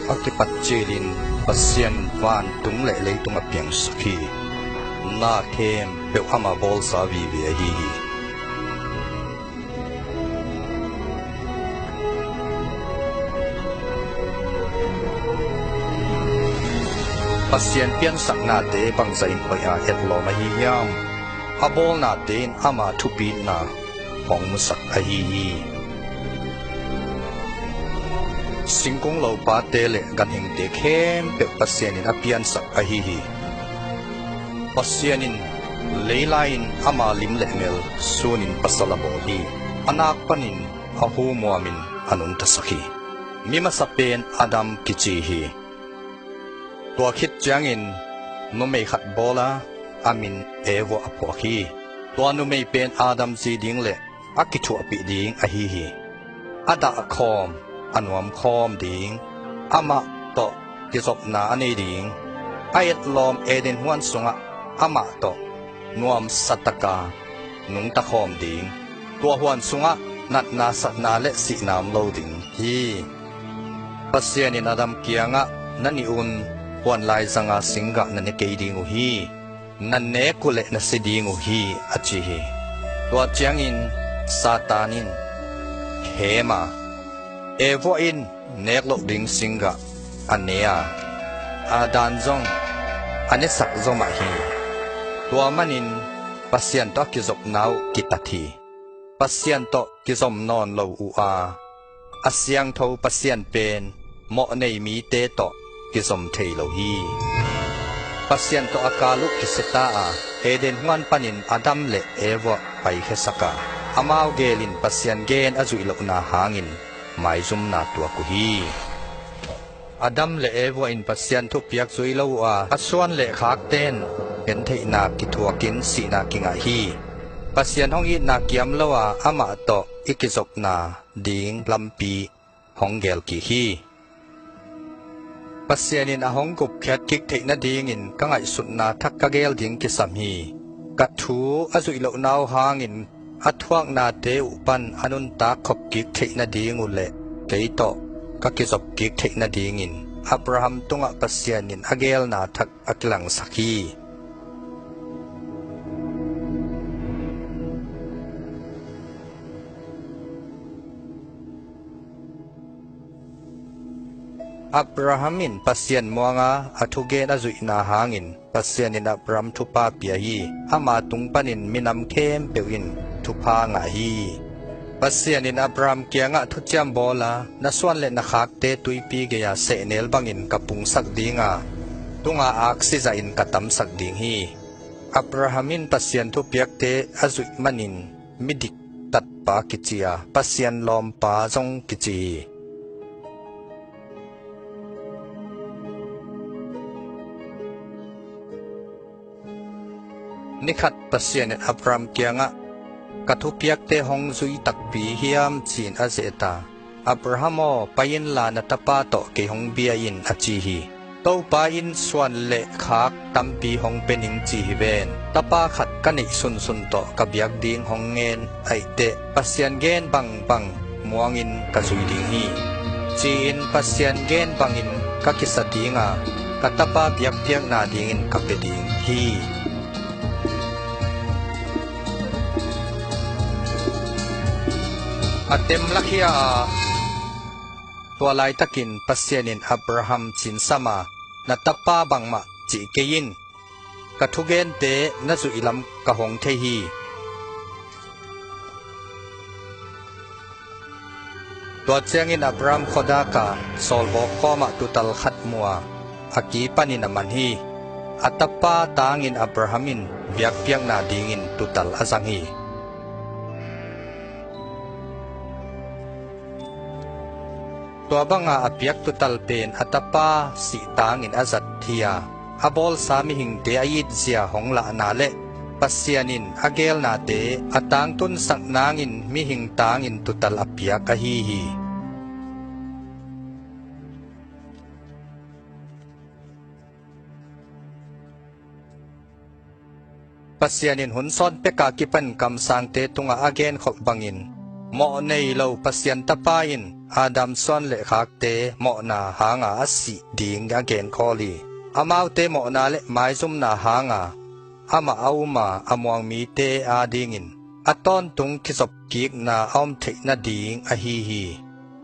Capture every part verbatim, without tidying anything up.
A kipat cilin Pasian vantung le leitung a piangsak hi. Na khempeuh ama bawlsa vive ahi hi. Pasian piansaknate bangzah in hoih a etlawm ahi hiam? A bawlnate in ama thupitna hong musak ahi hi. Singkung lopate le ganhingte khempeuh Pasian in a piansak ahi hi. Pasian in leilai-in ama lim le mel sunin pasal a bawl hi. A nak panin a hu muamin a nungtasak hi. Mi masa pen Adam kici hi. Tua khit ciangin numei khat bawl a, a min Eva a phuak hi. Tua numei pen Adam zi ding le a kithuahpih ding ahi hi. A dahkhawm, a nuamkhawm ding, amah tawh kizopna a nei ding, a etlawm Eden huan sungah amah tawh nuamsa taka nungta khawm ding, tua huan sungah natna satna le sihna om lo ding hi. Pasian in Adam kiangah, "Na nih un, huan laizanga singgah na ne kei ding uh hi. Na nek uh leh na si ding uh hi," a ci hi. Tua ciangin Satan in khem a, Eva in nek loh ding singgah a ne a, Adam zong a nesak zaw mah hi. Tua manin Pasian tawh a kizopna uh kitat hi. Pasian tawh kizom nawn lo uh a, a siangtho Pasian pen mawhnei mite tawh kizom thei lo hi. Pasian tawh a kal uh kisia ta a, Eden huan panin Adam le Eva paikhiasak a, amau gelin Pasian gen a zuih lohna hangin maizumna tuak uh hi. Adam le Eva in Pasian thupiak zui lo uh a, a suan le khakten gentheihna kithuakin sihna kingah hi. Pasian hong itna kiam lo a, amah tawh i kizopna ding lampi hong gel kik hi. Pasian in a hong gupkhiat kik theih nadingin ka ngaihsutna thak ka gel ding kisam hi. Ka thu a zuih lohna uh hangin a thuaknate uh pan a nuntak khop kik theih nading uh le kei tawh ka kizop kik theih nadingin Abraham tungah Pasian in a gelna thak a kilangsak hi. Abraham in Pasian muanga a thugen a zuihna hangin Pasian in Abraham thupha pia hi. Ama tung panin minam khempeuh in thupha ngah hi. Pasian in Abraham kiangah thuciam bawl a, "Na suan le na khakte tuipi gei-a sehnel bangin ka pungsak ding a, tunga aksi zahin ka tamsak ding hi." Abraham in Pasian thupiakte a zuih manin midik tatpa kici a, Pasian lawmpa zong kici hi. Nikhat Pasian in Abraham kiangah, "Ka thupiakte hong zui takpi hiam?" ci-in a zet a, "Abraham aw, pai inla na tapa tawh kei hong bia in," a ci hi. "Topa in suan le khak tampi hong pe ning ci hi ven. Tapa khat ka neih sunsun tawh ka biak ding hong ngen ahih teh Pasian gen bangbang muangin ka zui ding hi. Ci-in Pasian gen bangin ka kisa ding a, ka tapa biakpiakna dingin ka pe ding hi." A temlak hi a, tua laitakin Pasian in Abraham cinsam a, "Na tapa bangmah cih kei in, ka thugente na zuih lam ka hong thei hi." Tua ciangin Abraham khuadak a, sawlbawk kawmah tutal khat mu a, a ki panin a man hi. A tapa tangin Abraham in biakpiakna dingin tutal a zang hi. Tua banga a piak tutal pen a tapa sih tangin a zat hi a, a bawlsa mihingte a itzia hong lahna le Pasian in a gelnate a tangtunsak nangin mihing tangin tutal a piak ahi hi. Pasian in hun sawn peka kipan kamsangte tungah a genkhop bangin, mawh nei lo Pasian Tapa in Adam suan le khakte mawhna hanga a sih ding a genkhawl hi. Amaute mawhna le maizumna hanga amah a uma a muang mite adingin a tawntung kizop kikna a om theih nading ahi hi.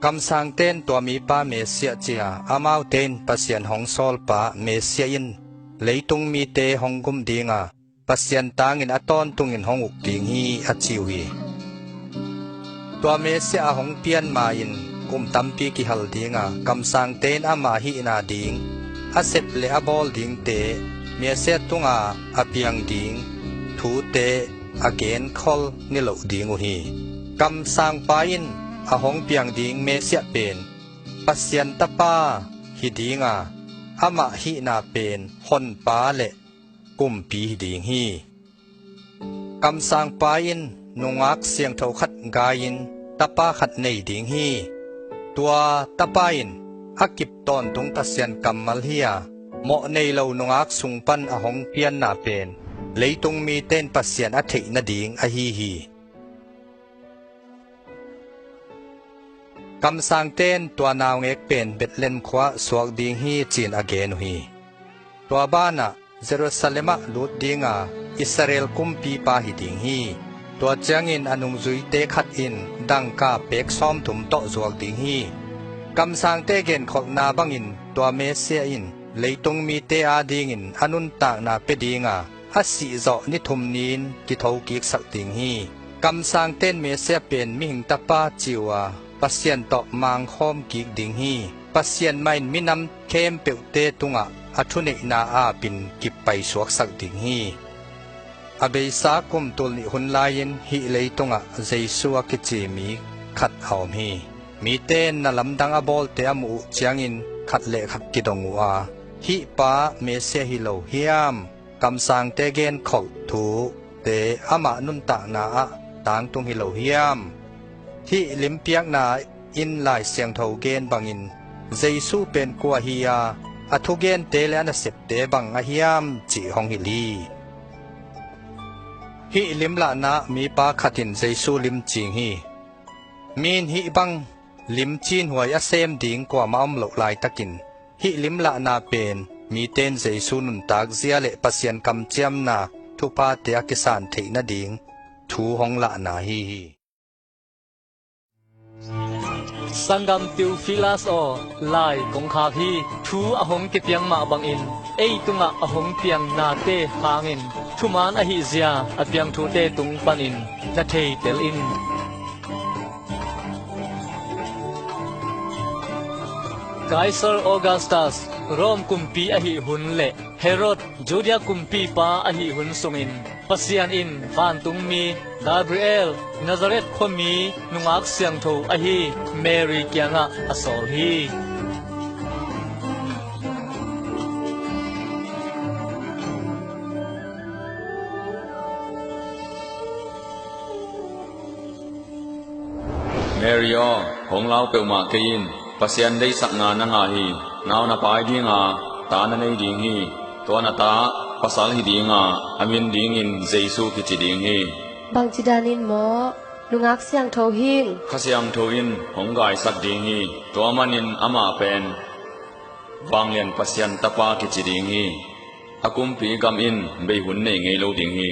Kamsangte in tua mipa Messiah ci-a amaute in Pasian hong sawlpa Messiah in leitung mite hong gum dinga Pasian tangin a tawntungin hong uk ding hi a ci uh hi. Tua Messiah a hong pian ma-in kum tampi kihal dinga kamsangte in ama hihna ding a sep le a bawl dingte, Messiah tunga a piang ding thute a genkhol niloh ding uh hi. Kamsangpa in a hong piang ding Messiah pen Pasian Tapa hi dinga amah hihna pen Honpa le Kumpi hi ding hi. Kamsangpa in nungak siangtho khat gai-in tapa khat nei ding hi. Tua tapa in a kip tawntung Pasian kammal hi-a mawh nei lo nungak sung pan a hong pianna pen leitung mite in Pasian a theih nading ahi hi. Kamsangte in tua naungek pen Bethlehem khua suak ding hi ci-in a gen uh hi. Tua banah Jerusalem ah lut dinga Israel kumpipa hi ding hi. Tua ciangin a nungzuite khat in dangka pek sawmthum tawh zuak ding hi. Kamsangte genkholhna bangin tua Messiah in leitung mite adingin a nuntakna pia dinga a sihzawh ni thum ni-in kitho kiksak ding hi. Kamsangte in Messiah pen mihing tapa ci uh a Pasian tawh mangkhawm kik ding hi. Pasian mah in minam khempeuhte tungah a thuneihna apin kipaisuaksak ding hi. A beisa kum tul nih hun lai-in hih leitungah Jesu a kici mi khat a om hi. Mite in na lamdang a bawlte a muh uh ciangin khat le khat kidong uh a, hih pa Messiah hi lo hiam? Kamsangte genkholh thute amah nuntakna ah tangtung hi lo hiam? Hih limpiakna in Lai Siangtho gen bangin Jesu pen kua hi a, a thugente le a nasepte bang a hiam cih hong hilh hi. Hih limlahna mipa khat in Jesu lim cing hi. Mi in hih bang lim cinhuai a sem ding kuamah om loh laitakin hih limlahna pen mite in Jesu nuntakzia le Pasian kamciamna thuphate a kisan theih nading thu hong lahna hi hi. Sanggam Theophilus aw, lai kong khak hi. Thu a hong kipiang mah bangin ei tungah a hong piang nate hangin thuman ahih zia a piang thute tung panin na theitel in. Kaisar Augustus Rome kumpi ahih hun le Herod Judea kumpipa ahih hun sungin Pasian in vantungmi Gabriel, Nazareth khuami nungak siangtho ahi Mary kiangah a sawl hi. Mary aw, hong lau peuhmah kei in. Pasian deihsakna na ngah hi. Nau na pai dinga ta na nei ding hi. Tua na ta pasal hi dinga a min dingin Jesu kici ding hi. Bangci danin maw? Nungak siangtho hing. Kha Siangtho in hong gaisak ding hi. Tua manin amah pen Vanglian Pasian Tapa kici ding hi. A kumpi gam in bei hun nei ngei lo ding hi.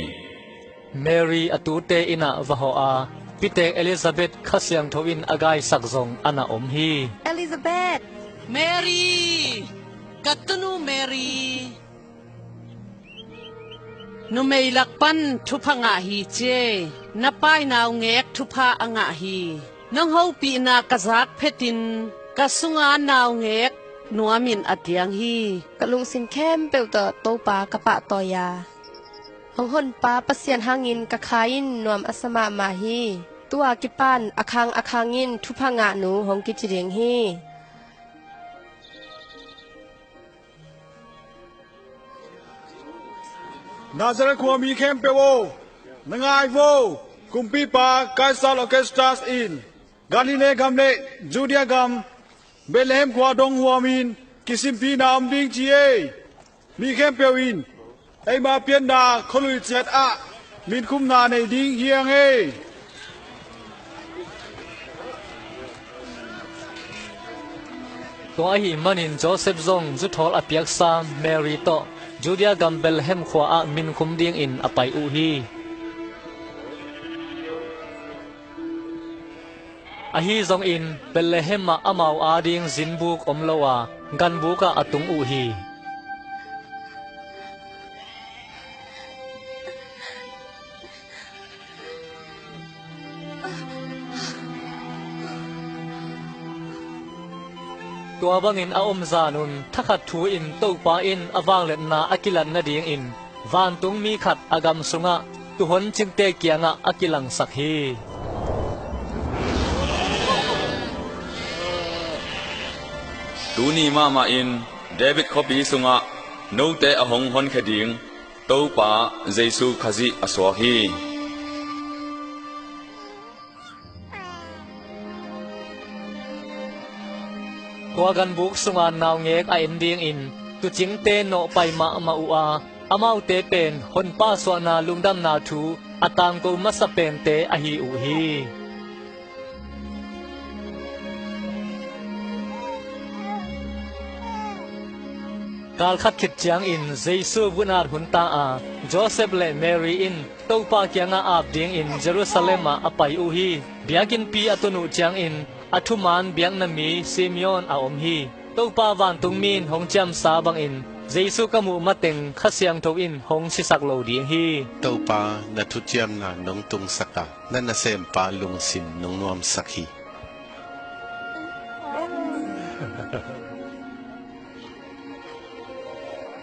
Mary a tute innah va hawh a, pitek Elizabeth Kha Siangtho in a gaisak zong a na om hi. Elizabeth! Mary! Ka tunu Mary! Numei lak pan thupha ngah hi ci e, na pai naungek thupha a ngah hi. Nong hopihna ka zak phetin ka sunga naungek nuamin a tiang hi. Ka lungsim khempeuh tawh Topa ka pahtawi a, hong honpa Pasian hangin ka kha in nuam a sa mahmah hi. Tua kipan a khang a khangin thupha ngahnu hong kici ding hi. Nazareth khuami khempeuh aw, na ngai vo. Kumpipa Kaisar Augustus in Galilee gam le Judea gam Bethlehem khua dong huamin kisimpihna om ding ci e. Mi khempeuh in eima pianna khualui ciat ah minkhumna nei ding hi ing e. Tua ahih manin Josef zong zuthawl a piaksa Mary tawh Judea gam Bethlehem khua-ah minkhum dingin a pai uh hi. Ahi zongin Bethlehem ah amau ading zinbuk om lo a, ganbuk ah a tung uh hi. Tua bangin a omzan un thakhat thu-in Topa in a vangliatna a kilat nadingin vantungmi khat a gam sungah tuuhon cingte kiangah a kilangsak hi. Tuni mahmah in David khuapi sungah note a hong honkhia ding Topa Jesu Khazih a suak hi. Tua ganbuk sunga naungek a en dingin tuucingte nawhpai mahmah uh a, amaute pen Honpa suahna lungdamna thu a tangko masa pente ahi uh hi. Kalkhat khit ciangin Jesu vunat hun ta a, Josef le Mary in Topa kiangah ap dingin Jerusalem ah a pai uh hi. Biakinnpi a tun uh ciangin a thuman biakna mi Simeon a om hi. Topa vantungmi in hong ciamsa bangin Jesu ka muh mateng Kha Siangtho in hong sisak lo ding hi. Topa, na thuciamna nong tungsak a, na nasempa lungsim nong nuamsak hi.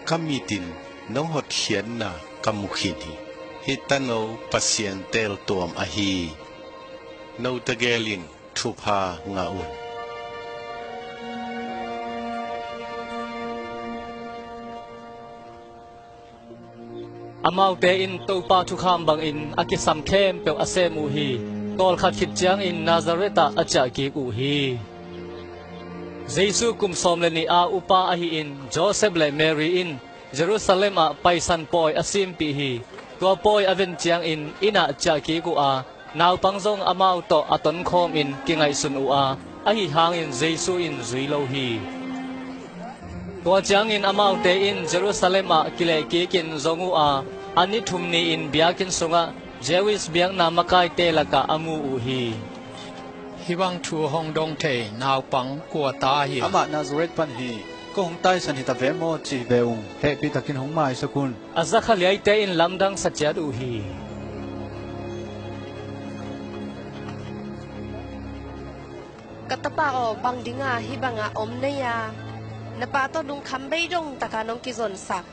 Ka mit in nong hotkhiatna ka mu khin hi. Hih tano Pasian teeltuam ahi hi. No tegel in thupha ngah un. Amaute in Topa thukham bangin a kisam khempeuh a sem uh hi. Tawlkhat khit ciangin Nazareth ah a ciah kik uh hi. Jesu kum sawm le nih a upa ahi in Josef le Mary in Jerusalem ah Paisan pawi a simpih hi. Tua pawi a ven ciangin inn ah ciah kik uh a, naupang zong amau tawh a tonkhawmin kingaihsun uh a, ahi hangin Jesu in zui lo hi. Tua ciangin amaute in Jerusalem ah kilehkikin zong uh a, a ni thum ni-in biakinn sungah Jewish biakna makaite lakah a mu uh hi. Hih bang thu hong dong thei naupang kua ta hi? Amah Nazareth pan hi. Ko hong taisan hi ta ve maw, ci ve ung. Hehpihtakin hong maisak un. A zakhaliaite in lamdang sa ciat uh hi. Ka tapa aw, bang dinga hih bangah om na hi a, na pa tawh lungkham bei dongtaka nong kizonsak.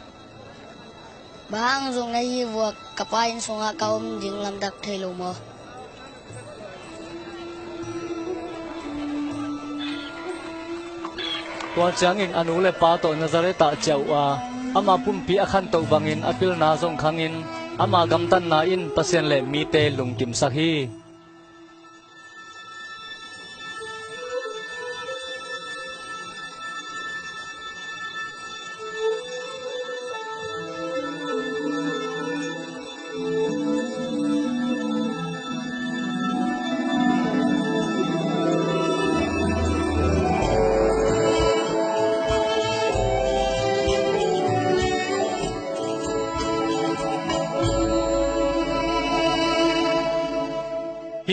Bang hang zong na hih vuak ka pa inn sungah ka om ding lamdang thei lo maw? Tua ciangin a nu le pa tawh Nazareth ah ciah uh a, amah pumpi a khantoh bangin a pilna zong khangin ama gamtatna in Pasian le mite lungkimsak hi.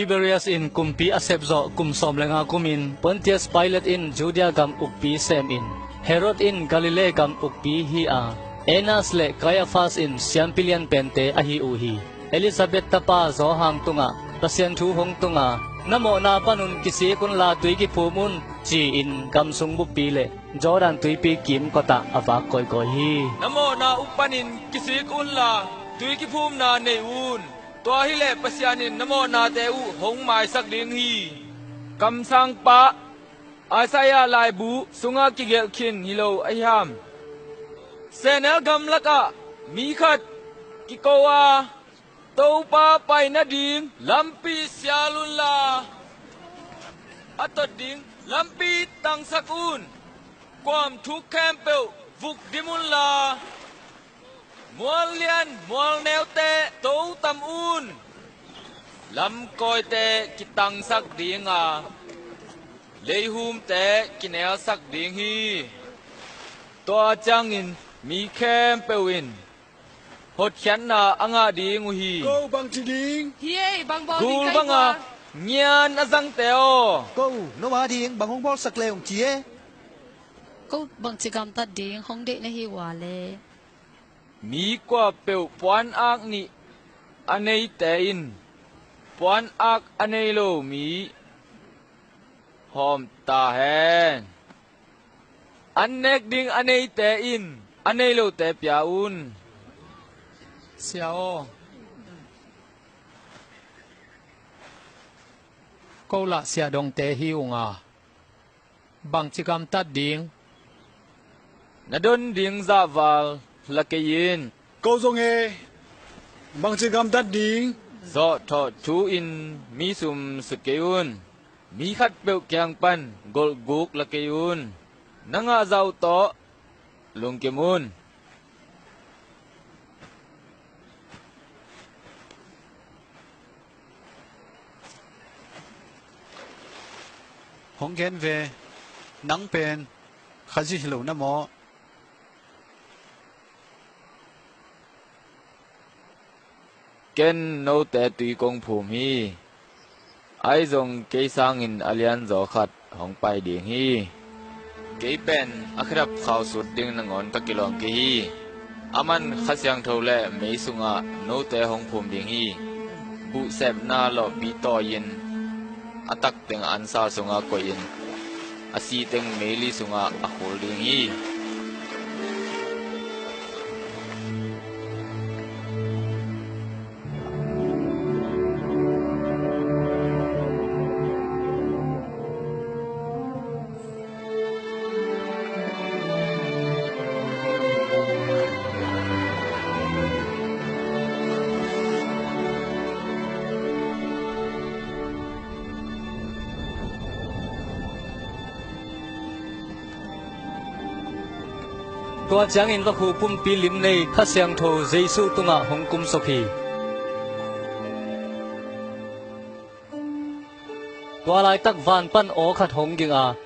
Tiberias in kumpi a sepzawh kum sawm le nga kumin Pontius Pilate in Judea gam ukpi semin, Herod in Galilee gam ukpi hi a, Annas le Kaiafas in siampi lianpente ahi uh hi. Elizabeth tapa Johan tungah Pasian thu hong tunga, "Na mawhna panun kisik unla tui kiphum un," ci-in gam sung buppi le Jordan tuipi kimkotah a vak kawikawi hi. "Na mawhna uh panin kisik unla tui kiphumna nei un. Tua hileh Pasian in na mawhnate uh hong maisak ding hi. Kamsangpa Isaiah laibu sungah kigelh khin hi lo ahi ham? Sehnel gamlakah mi khat kiko a, 'Topa pai nading lampi sial unla, a tot ding lampi tangsak un. Kuamthuk khempeuh vuk dim unla, mual lian mual neute totam un. Lamkawite kitangsak dinga, Leihumte kinelsak ding hi. Tua ciangin mi khempeuh in hotkhiatna a ngah ding uh hi. Ko bangci ding? Hi ei, bang bawl ding? Gul banga ngian a zangte aw. Ko, no a ding bang hong bawlsak le ung ci e. Ko bangci gamtat ding hong deih na hi ua le. Mi kuapeuh puan ak nih a neite in puan ak a nei lo mi hawm ta hen. An nek ding a neite in a nei lote pia un. Sia aw, ko lah siahdongte hi unga, bangci gamtat ding? Na don ding zahval la kei in. Ko zong e, bangci gamtat ding? Zawhthawh thu in mi sum sut kei un. Mi khatpeuh kiang pan golhguk la kei un. Na ngah zah uh tawh lungkim un. Hong gen ve, nang pen Khazih hi lo na maw? Ken note tui kong phum hi. Ai zong kei sangin a lianzaw khat hong pai ding hi. Kei pen a khedap khau sut ding nangawn ka kilawm kei hi. Aman Kha Siangtho le mei sungah note hong phum ding hi. Buhsepna lawhpi tawi-in a tak teng ansal sungah koihin a si teng meili sungah a khul ding hi. Tua ciangin vakhu pumpi lim nei Kha Siangtho Jesuh tungah hong kumsuk hi. Tua laitak van pan aw khat hong ging a,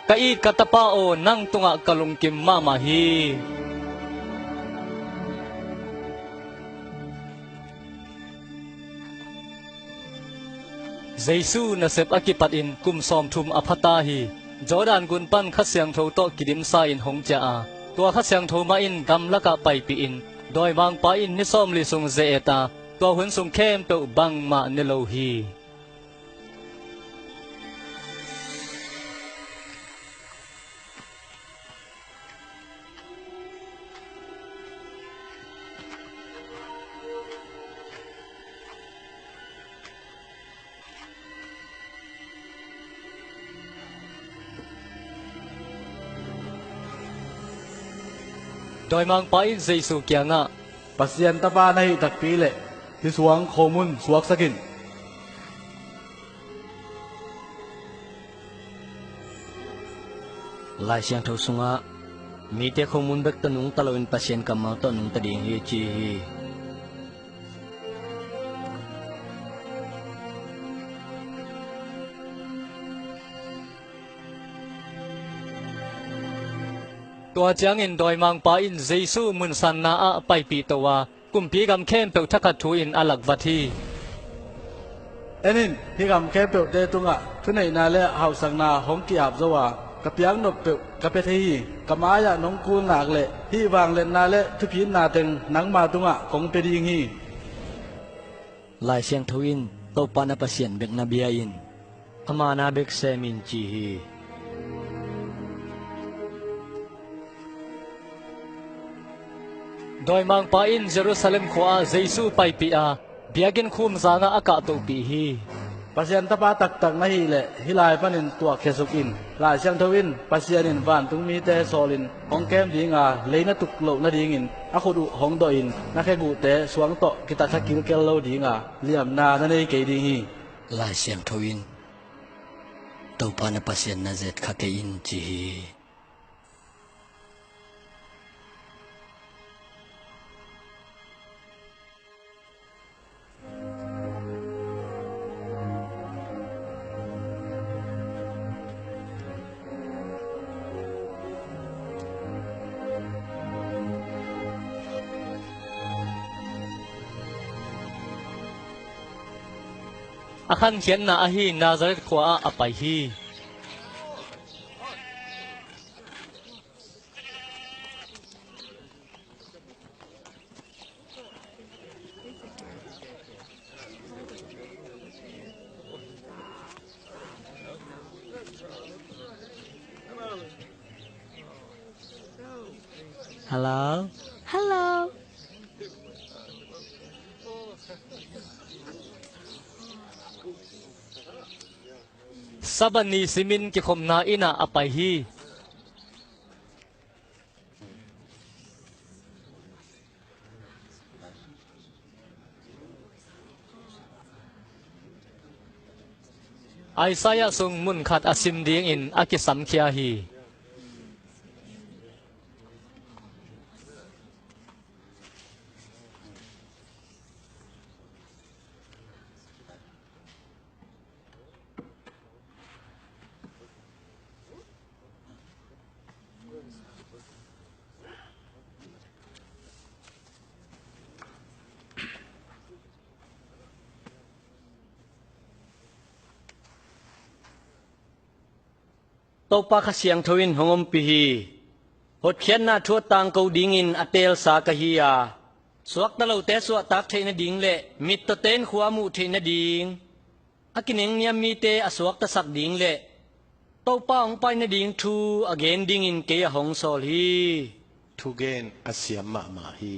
"Ka it ka Tapa aw, nang tungah ka lungkim mahmah hi." Jesuh nasep a kipatin kum sawmthum a phata hi. Jordan gun pan Kha Siangtho tawh kidimsa in hong ciah a, tua Kha Siangtho mah in gamlakah paipihin, dawimangpa in ni sawmli sung ze-et a, tua hun sung khempeuh bangmah ne lo hi. Dawimangpa in Jesuh kiangah, "Pasian Tapa na hih takpi leh hih suang khomun suaksak in." Lai Siangtho sungah, "Mite khomun bek tawh nungta loin Pasian kammal tawh nungta ding hi," ci hi. Tua ciangin dawimangpa in Jesuh munsanna ah paipih to a, kumpi gam khempeuh thakhat thu-in a lakvat hi. "En in, hih gam khempeuhte tungah thuneihna le hauhsakna hong ki-ap zo a, ka piaknop peuh ka pia thei hi. Ka mai-ah nong kul nak leh hih vangliatna le thupitna teng nangma tungah kong pia ding hi." Lai Siangtho in, "Topa na Pasian bek na bia in, ama na bek sem in," ci hi. Dawimangpa in Jerusalem khua-ah Jesuh paipih a, biakinn khum zangah a kahtohpih hi. "Pasian Tapa taktak na hih leh hih lai panin tuakkhiasuk in. Lai Siangtho in, 'Pasian in vantung mite sawlin hong kem ding a, lei na tuk loh nadingin a khut uh hong dawhin na kheguhte suang tawh kitatha kilkel lo ding a, liamna na nei kei ding hi.'" Lai Siangtho in, "Topa na Pasian na zetkha kei in," ci hi. Khankhiatna ahi Nazareth khua ah a pai hi. Hello. Hello. Sabbath ni simin kikhopna inn ah a pai hi. Isaiah sung mun khat a sim dingin a kisamkhia hi. Topa Kha Siangtho in hong ompih hi. Hotkhiatna thu a tangko dingin a teelsa ka hi a, suakta lote suahtak theih nading le mittawte in khua muh theih nading, a kinengniam mite a suaktasak ding le Topa hong pai nading thu a gen dingin kei a hong sawl hi. Thugen a siam mahmah hi.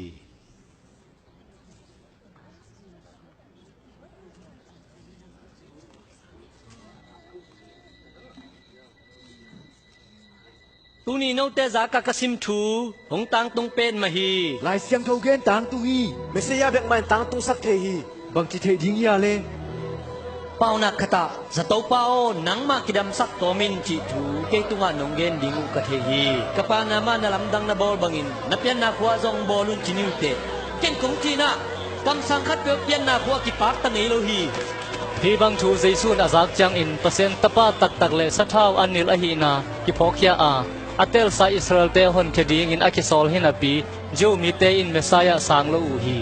Tuni note zaka ka sim thu hong tangtung petmah hi. Lai Siangtho gen tangtung hi. Messiah bek mah in tangtungsak thei hi. Bangci theih ding hi a le? Paunak khatah, Zatopa aw, nangmah kidamsak tawm in, cih thu kei tungah nong gen ding uh ka thei hi. Ka pana mah na lamdang na bawl bangin na pianna khua zong bawl un ci ni uh teh. Ken kong cih nah, kamsang khatpeuh pianna khua kipakta ngei lo hi. Hih bang thu Jesu in a zak ciangin Pasian Tapa taktak le sathau a nilh ahihna kiphawkkhia a, a teelsa Israel-te honkhia dingin a kisawl hi napi, Jew mite in Messiah sang lo uh hi.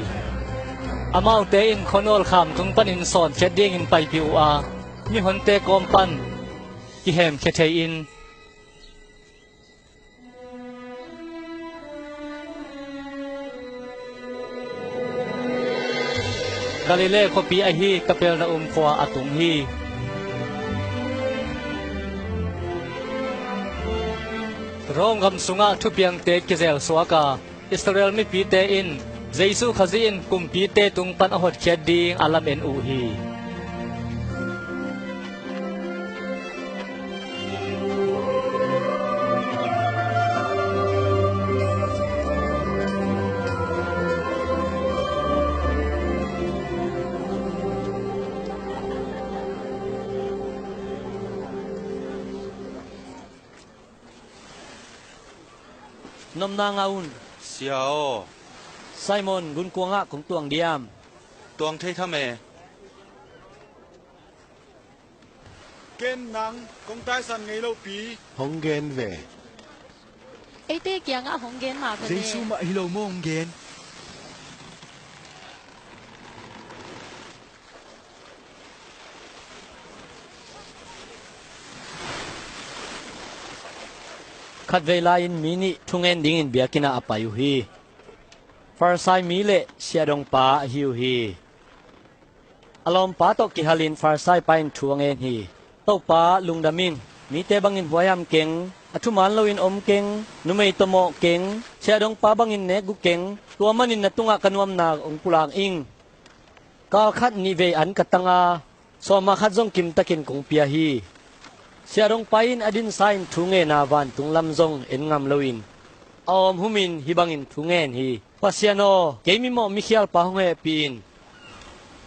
Amaute in khuanawl kham tung panin sawnkhiat dingin paipih uh a, mihonte kawm pan kihemkhia thei-in, Galilee khuapi ahi Kapernaum khua a tung hi. Rome gam sungah thupiangte kizelsuak a, Israel mipite in Jesu Khazih in kumpite tung pan a hotkhiat ding a lamen uh hi. Nopna ngah un. Sia aw. Simon, gunkuang ah kong tuang diam? Tuang thei tham e. Ken nang kong taisan ngei lo pi. Hong gen ve. Eite kiangah hong gen mah pen e. Jesu mah hi lo maw hong gen? Khatvei lai-in mi nih thungen dingin biakinn ah a pai uh hi. Farisai mi le siahdongpa ahi uh hi. A lawmpa tawh kihalin Farisai pa in thu a ngen hi. Topa, lungdam in, mite bangin huaiham keng, a thuman loin om keng, numei tawh mawh keng, siahdongpa bangin nekgu keng, tua manin na tungah ka nuamna hong pulak ing. Kal khat nihvei an ka tang a, sawma khat zong kimtakin kong pia hi. Siahdongpa in a dinsa in thu ngen a, vantung lam zong en ngam loin a awm humin hih bangin thu ngen hi. Pasian aw, kei mimawh mikhialpa hong hehpih in.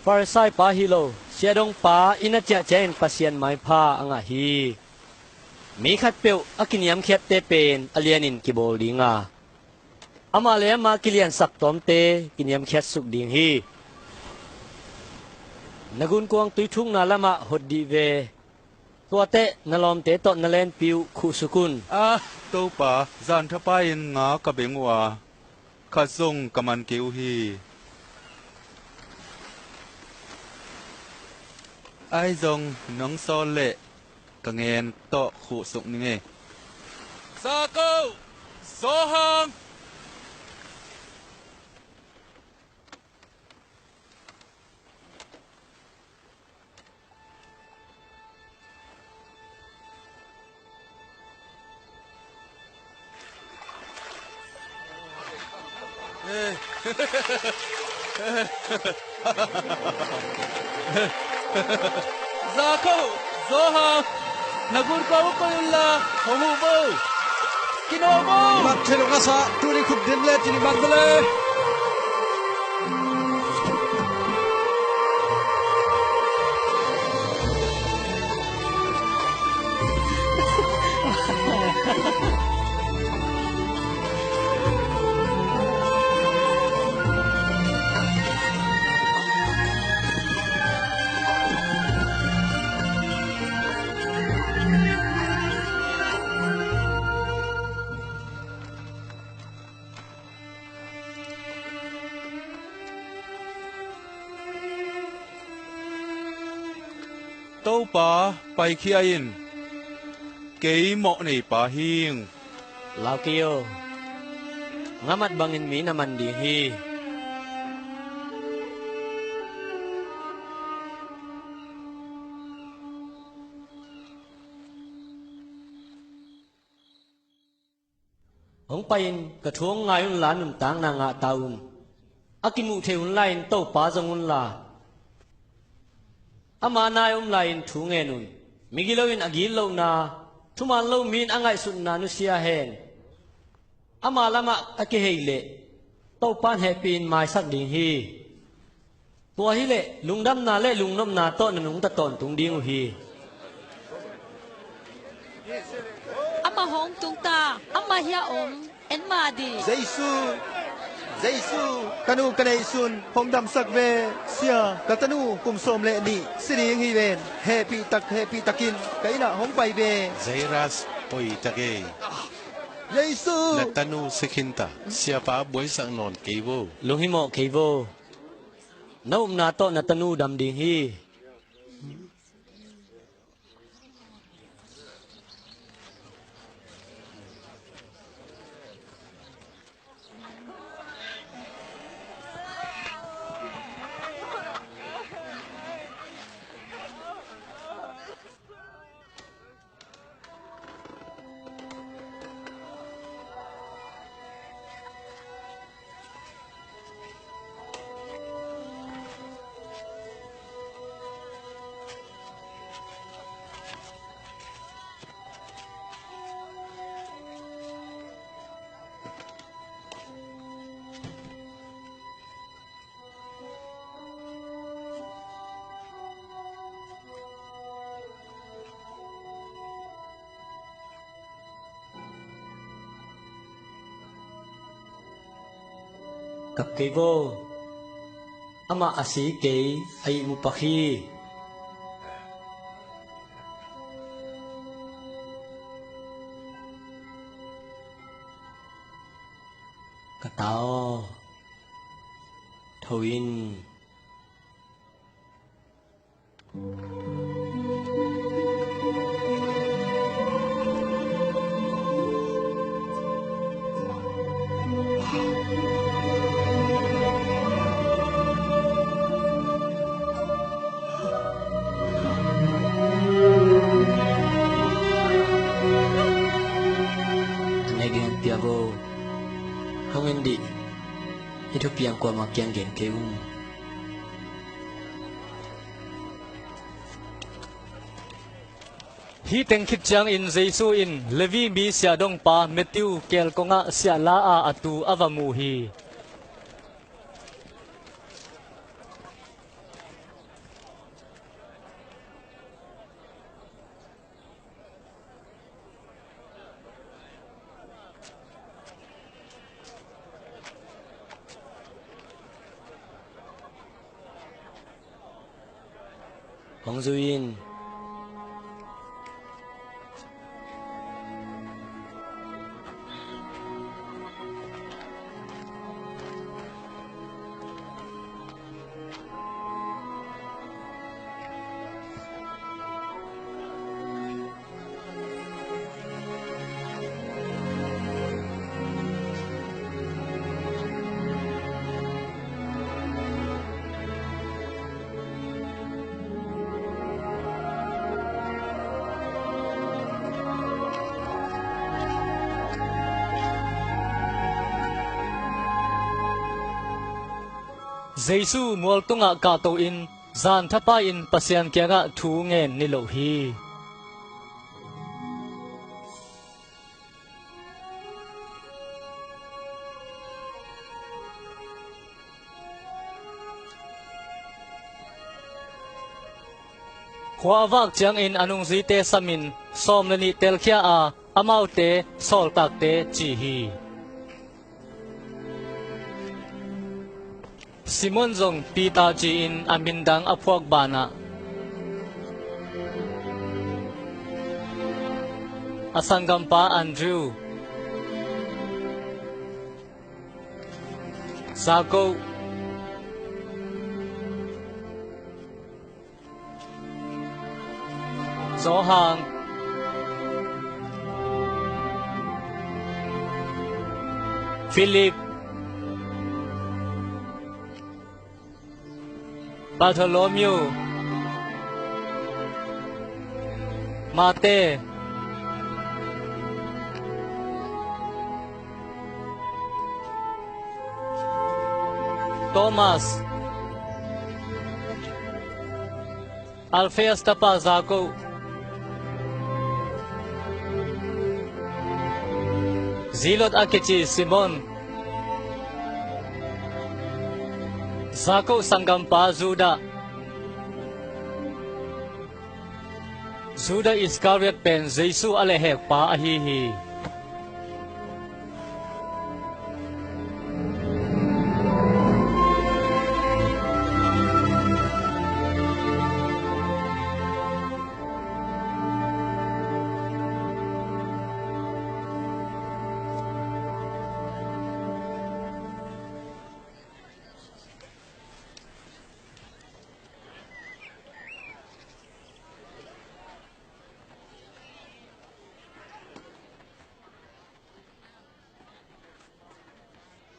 Farisai pa hi lo, siahdongpa in a ciahciah in Pasian maipha a ngah hi. Mi khatpeuh a kiniamkhiatte pen a lianin kibawl ding a, amah le amah kiliansak tawmte kiniamkhiatsuk ding hi. Na gunkuang tuithukna lamah hot dih ve. Tuateh na lawmte tawh na lenpi uh khuhsuk un. Ah, Topa, zan thapai-in nga ka beng uh a, khat zong ka man kei uh hi. Ahi zong nong sawl leh ka ngen tawh khuhsuk ning ei. Za ko, Johan! Za ko, Johan, na gun ko uh koih unla hong huh bo. Kino bo. Mat thei lo na sa, tuni khut din le tuni ban bo le. Topa, paikhia in, kei mawh neipa hing. Lau kei aw, nga mat bangin mi na man ding hi. Hong pai-in ka thu hong ngai unla nuntakna ngah ta un. A kimuh theih hun lai-in Topa zong unla, ama nai om lai-in thu ngen un. Migilo in a gitlohna, thuman lo mi in a ngaihsutna nusia hen. Ama lamah a kihei leh Topa in hehpih in maisak ding hi. Tua hileh lungdamna le lungnopna tawh na nungta tawntung ding uh hi. Amah hong tungta, amah hiah om, en mah dih. Jesu, Jesu, ka nu ka neihsun, hong damsak ve. Sia, ka tanu kum sawm le nih si ding hi ven. Hehpih tak, hehpih takin ka innah hong pai ve. Jairus, oi tak ei. Jesu! Na tanu si khinta, siapa buaisak nawn kei vo. Lunghimawh kei vo. Na upna tawh na tanu dam ding hi. Kap kei vo. Amah a si kei, a ihmu pak hi. Ka ta aw, tho in. Nek in pia vo. Hong en dih. Hih thupiang kuamah kiang gen kei ung. Hih teng khit ciangin Jesu in Levi mi siahdongpa Matthew kelkongah siahla a a tu a va mu hi. Hong zui in. Jesu mual tungah kahto-in zan thapai-in Pasian kiangah thu ngen niloh hi. Khua a vak ciangin a nungzuite samin sawm le nih telkhia a, amaute sawltakte ci hi. Simon zong Peter ci-in a mindang a phuak banah a sanggampa Andrew, Jakob, Johan, Philip, Bartholomew, Mate, Thomas, Alphaeus tapa Jakob, Zealot a kici Simon, Jakob sanggampa Judah, Judah Iscariot pen Jesu a lehhekpa ahi hi.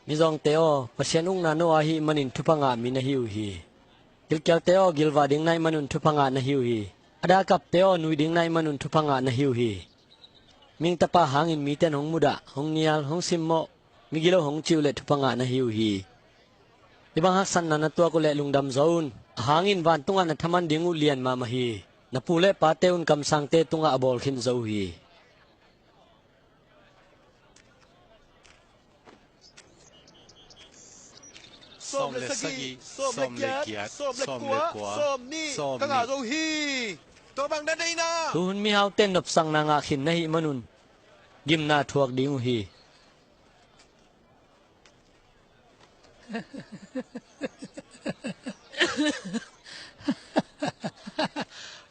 Mizawngte aw, Pasian ukna no ahih manin thupha ngah mi na hi uh hi. Gilkialte aw, gilvah ding na hih manun thupha ngah na hi uh hi. A dakapte aw, nui ding na hih manun thupha ngah na hi uh hi. Mihing Tapa hangin mite in hong mudah, hong nial, hong simmawh, migilo hong cih uh leh thupha ngah na hi uh hi. Hih bang haksatna na tuak uh leh lungdam zo un. A hangin vantungah na thaman ding uh lian mahmah hi. Na pu le pate un kamsangte tungah a bawl khin zo uh hi. Sawm le sagih, sawm le giat, sawm le kua, sawm nih, sawm nih. Ka ngah zo hi. Tua bang na deihna. Tuhun mihaute in nopsakna ngah khin na hih manun gimna thuak ding uh hi.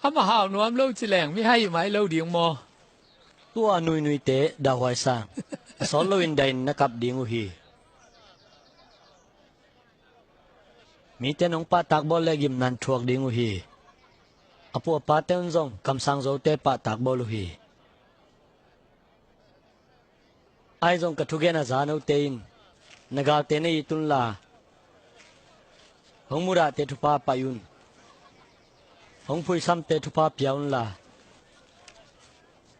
Amah hau nuam lo ci leng mihai mai lo ding maw? Tua nuinuite dahhuai sang, a sawt loin dahin na kap ding uh hi. Mite in hong pahtak bawl le gimna in thuak ding uh hi. A pu a pate un zong kamsang zote pahtak bawl uh hi. Ahi zong ka thugen a za note in na galte na it unla, hong mudahte thupha pai un. Hong phuisamte thupha pia unla,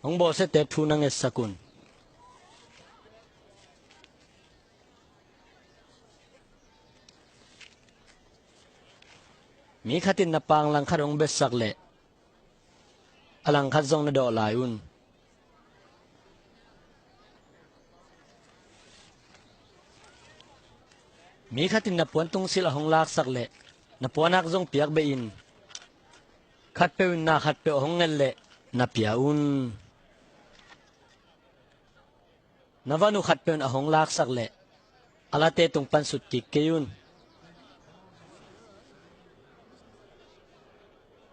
hong bawlsiate thu na ngetsak un. Mi khat in na pang langkhat hong betsak leh a langkhat zong na dawh lai un. Mi khat in na puan tungsilh a hong laksak leh na puanak zong piak beh in. Khatpeuh in na khatpeuh a hong nget leh na pia un. Na van uh khatpeuh in a hong laksak leh a late tung pan sut kik kei un.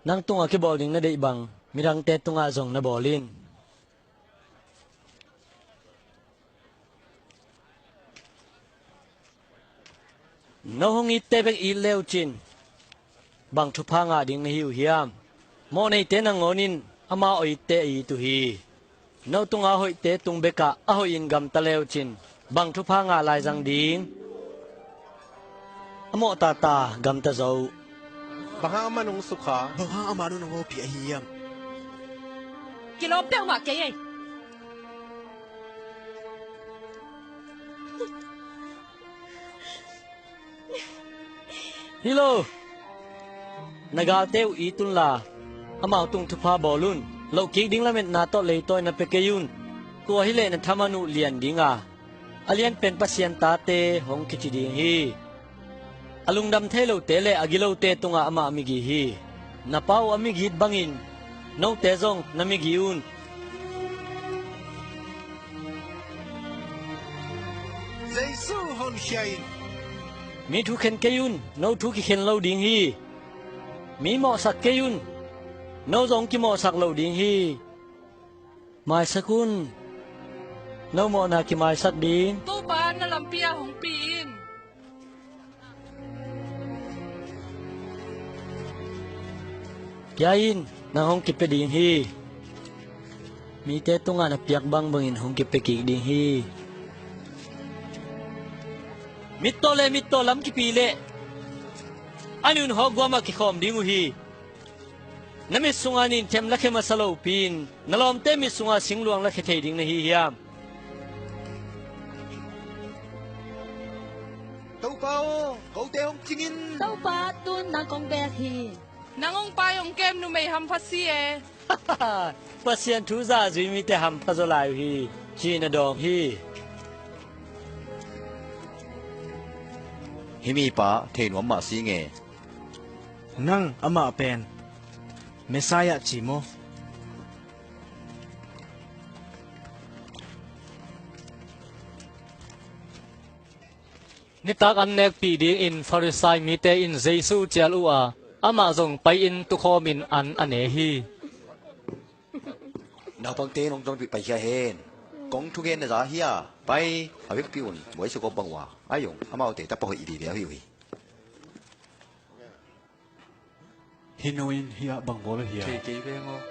Nang tungah kibawl ding na deih bang midangte tungah zong na bawl in. No hong itte bek it le uh cin bang thupha ngah ding na hi uh hiam? Mawhneite nangawn in amau a itte a it uh hi. No tunga hoihte tung bekah a hoih in gamta le uh cin bang thupha ngah lai zang ding? A mawh tata gamta zo uh. Bang hang amah nong sukha? Bang hang amah nong hawpih ahi hiam? Kilawm peuhmah kei ei. Hi lo. Na galte uh it unla, amau tung thupha bawl un. Lohkik ding lametna tawh leitawi na pia kei un. Kua hileh na thaman uh lian dinga, a lianpen Pasian tate hong kici ding hi. A lungdam thei lote le a gilote tungah amah migi hi. Na Pa uh a migit bangin note zong na migi un. Jesu honkhia in. Mi thu khen kei un, no thu kikhen lo ding hi. Mi mawhsak kei un, no zong kimawhsak lo ding hi. Maisak un, no mawhna kimaisak ding. Topa, na lampi ah hong pi in. Kia in, nang hong kipia ding hi. Mite tungah na piak bangbangin hong kipia kik ding hi. Mittaw le mittaw lam kipi leh a nunhawk guamah kikhawm ding uh hi. Na mit sungah ninthem lakhia masa lopi-in na lawmte mit sungah singluang lakhia thei ding na hi hiam? Topa aw, kote hong cingin. Topa, tun nang kong bek hi. Nang hong pai hong kem numei hampha si e. Pasian thu zahzui mite hampha zaw lai uh hi, ci-in a dawng hi. Hih mipa thei nuam mah si nge. Nang amah pen Messiah ci maw? Nitak an nekpih dingin Farisai mite in Jesu cial uh a, amah zong pai-in tukhawmin an a ne hi. Naupangte nong zong paikhia hen. Kong thugen na za hi a, pai a vekpi un, buaisuk aw bang uh a, a zong amaute tapa hoih vive ahi uh hi. Hih nu in hih ah bang bawl ahi a? Thei kei veng aw.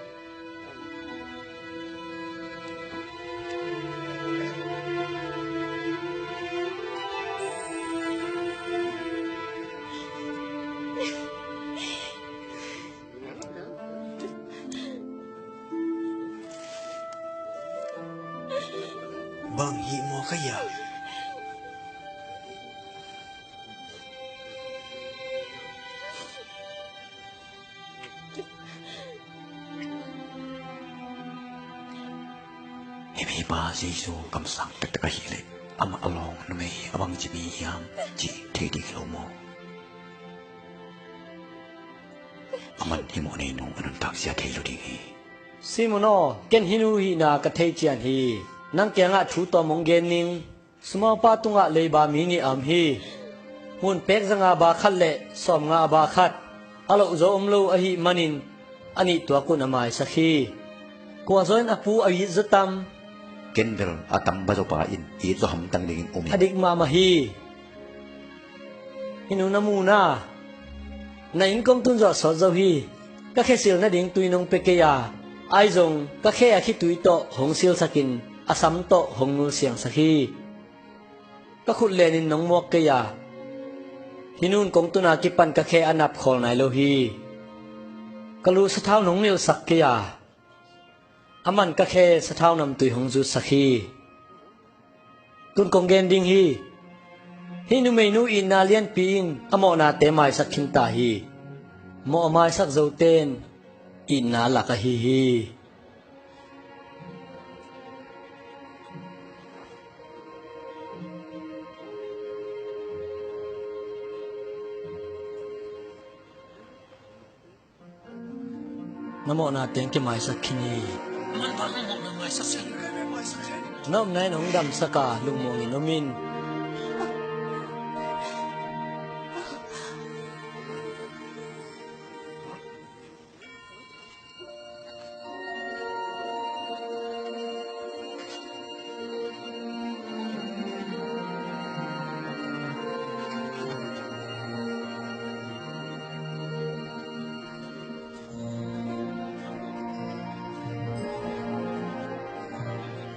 Bang hih maw ka hia? Hih mipa Jesu kamsang taktak ahih leh amah a lawng numei a bangci mi hiam cih thei ding hi lo maw? Aman hih mawhnei nu a nuntak zia thei lo ding hi. Simon aw, ken hih nu hihna ka thei cian hi. Nang kiangah thu tawm hong gen ning. Sumaupa tungah leiba mi nih a om hi. Ngun pek zanga ba khat le sawmnga a ba khat a loh zaw om lo ahih manin a nih tuak un a maisak hi. Kua zaw in a pu a it zaw tam? Ken bel a tam ba zawpa in it zaw hamtang dingin um hi. A dik mahmah hi. Hih nu na mu na. Na inn kong tun zawh sawt zo hi. Ka khe sil nading tui nong pia kei a, ahi zong ka khe a khitui tawh hong silsakin a sam tawh hong nulsiangsak hi. Ka khut lenin nong muak kei a, hih nun kong tuna kipan ka khe a nap khawl nai lo hi. Ka lu sathau nong nilhsak kei a, aman ka khe sathau namtui hong zutsak hi. Tun kong gen ding hi. Hih numeinu itna lianpi in a mawhnate maisak khinta hi. Mawh a maisak zote in itna lak ahi hi. Na mawhna teng kimaisak khin hi. Na omna in hong damsak a, lungmuangin om in.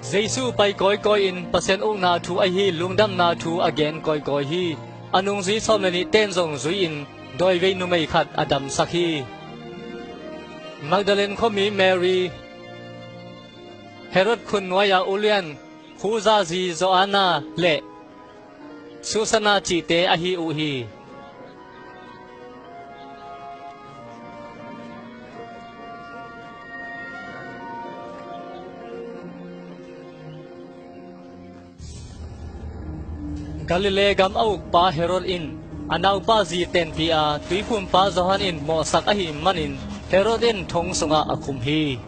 Jesu pai kawikawi in Pasian ukna thu ahi lungdamna thu a gen kawikawi hi. A nungzui sawm le nihte in zong zui-in dawivei numei khat a damsak hi. Magdalene khuami Mary, Herod khut nuai-a ulian Khuzazi Joanna le Susanna cihte ahi uh hi. Galilee gam a ukpa Herod in a naupa zi tenpih a, tuiphumpa Johan in mawhsak ahih manin Herod in thong sungah a khum hi.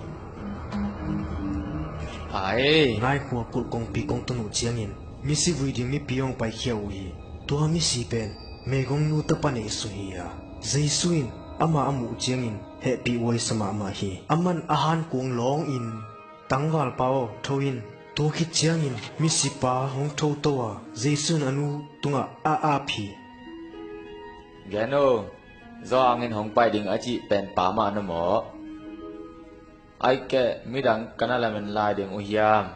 Ai, ngai khua kulh kongpi kong tun uh ciangin misi vui ding mipi hong paikhia uh hi. Tua misi pen meigongnu tapa neihsu hi a, Jesu in amah a muh ciangin hehpih huaisa mahmah hi. Aman a hankuang lawngin, "Tangvalpa aw, tho in." Tua khit ciangin misipa hong thoto a, Jesu in a nu tungah a ap hi. Gen uh, Johan in hong pai ding a cih pen pa mah na maw? Ahih keh midang ka na lamen lai ding uh hiam?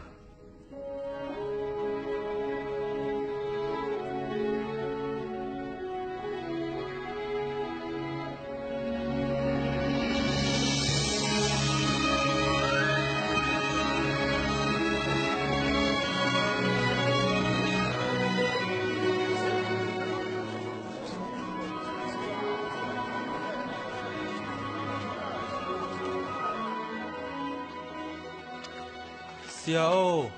Sia aw.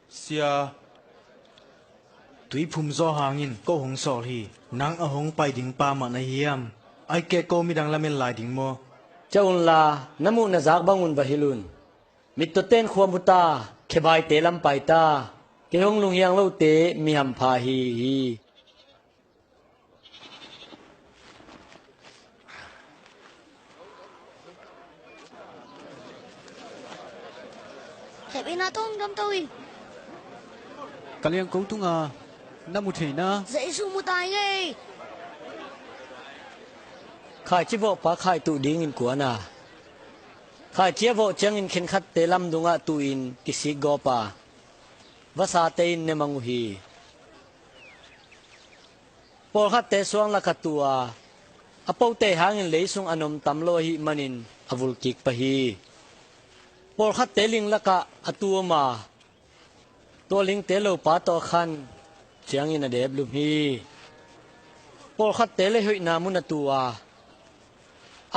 Sia, tuiphum Johan in ko hong sawl hi. Nang a hong pai ding pa mah na hiam? Ahih keh ko midang lamen lai ding maw? Ciah unla, na muh na zak bangun va hilh un. Mittawten khua mu ta, khebaite lam pai ta, kei hong lunghiang lote mi hampha hi hi. Kep ina tong damto in. Ka liangko tunga na mu theina Jesu mu tai ngei. Khaici vawhpa khaituh dingin kuana, khaici a vawh ciangin khenkhatte lamdungah tuhin kisik gawpa, vasate in ne mang uh hi. Pawlkhatte suang lakah tu a, a pote hangin leisung a nomtam lo ahih manin a vulkik pah hi. Pawlkhatte ling lakah a tu om a, tua lingte lopa tawh a khan ciangin a deplum hi. Pawlkhatte leihoihna mun a tu a,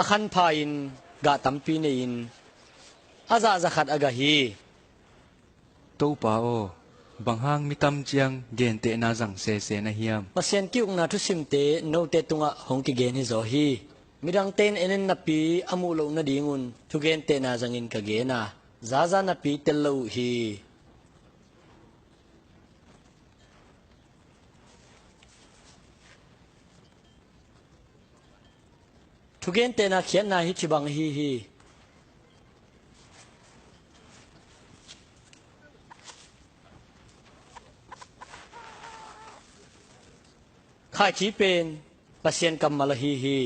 a khan pha-in gah tampi nei-in a zah zakhat a gah hi. Topa aw, bang hang mi tam ciang gentehna zang sese na hiam? Pasian ki-ukna thusimte note tungah hong kigen hizaw hi. Midangte in en en napi a muh loh nadingun thugentehna zangin ka gen a, zaza napi tel lo uh hi. Thugentehna khiatna hi cibang ahi hi. Khaici pen Pasian kammal ahi hi.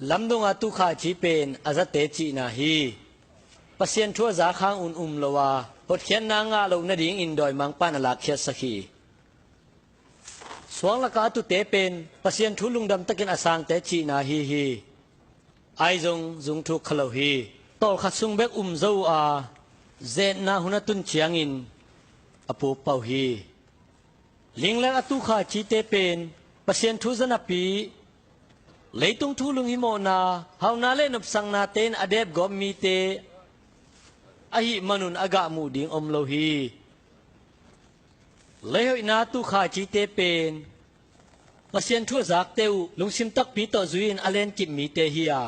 Lamdunga tu khaici pen a zate cihna hi. Pasian thu a zak hangun um lo a, hotkhiatna ngah loh nadingin dawimangpa in a lakkhiatsak hi. Suang lakah a tute pen Pasian thu lungdam takin a sangte cihna ahi hi. Ahi zong zungthuk kha lo hi. Tawlkhat sung bek um zo uh a, zetna hun a tun ciangin a pukpah uh hi. Linglek a tu khaicite pen Pasian thu za napi, leitung thu lunghimawhna, hauhna le nopsaknate in a depgawp mite ahih manun a gah muh ding om lo hi. Leihoihna a tu khaicite pen Pasian thu a zakte uh lungsim takpi tawh zui-in a lenkip mite hi a,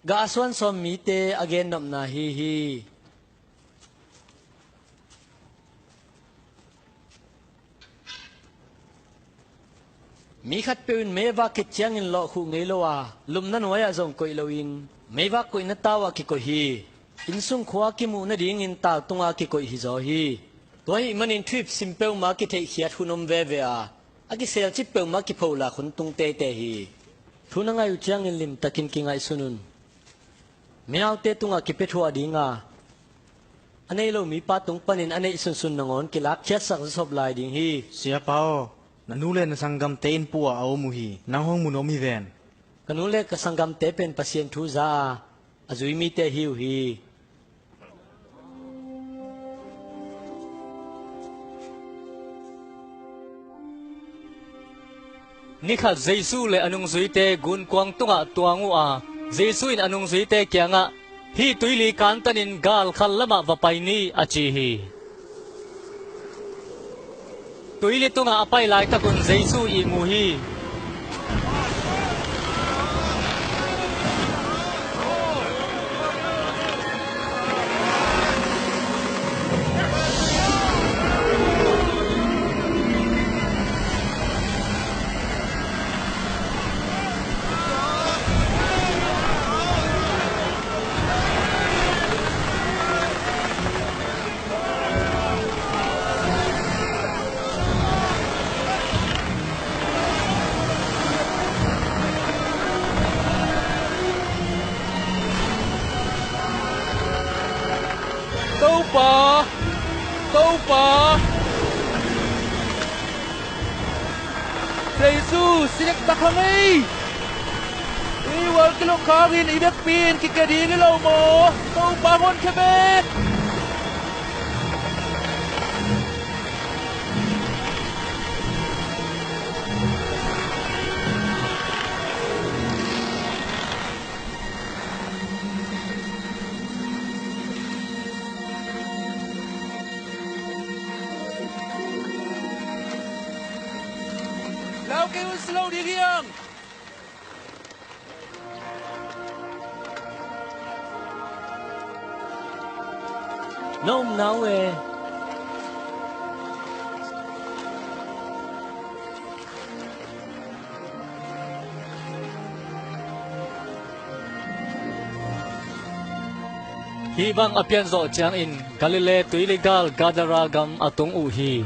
gah a suansawm mite a gennopna ahi hi. Mi khatpeuh in mei a vak khit ciangin lawhkhuh ngei lo a, lupna nuai-ah zong koih loin meivak koihna tau-ah kikoih hi. Innsung khua kimuh nadingin tau tungah kikoih hizaw hi. Tua ahih manin thuhip sim peuhmah kitheihkhiat hun om veve a, a kiselcip peuhmah kipholak hun tung teitei hi. Thu na ngaih uh ciangin limtakin kingaihsun un. Myaute tungah kipia thuah dinga, a nei lo mipa tung panin a neih sunsun nangawn kilakkhiatsak zawsop lai ding hi. Siapa aw, na nu le na sanggamte inn puah a om uh hi. Nang hong mu nuam hi ven. Ka nu le ka sanggamte pen Pasian thu za a, a zui mite ahi uh hi. Nikhat Jesu le a nungzuite gunkuang tungah tuang uh a, Jesu in a nungzuite kiangah, "Hih tuili kantanin gal khat lamah va pai ni," a ci hi. Tuili tungah a pai laitakun Jesu ihmu hi. Topa! Topa! Jesu, si dektak hang ei! Ei, wal kilok khangin i vekpi in kikhe ding hi lo maw? Topa, honkhia ve! Lau kei un, si lo ding hi hang. Na omna uh e. Hih bang a pianzawh ciangin Galilee tuili gal Gadara gam a tung uh hi.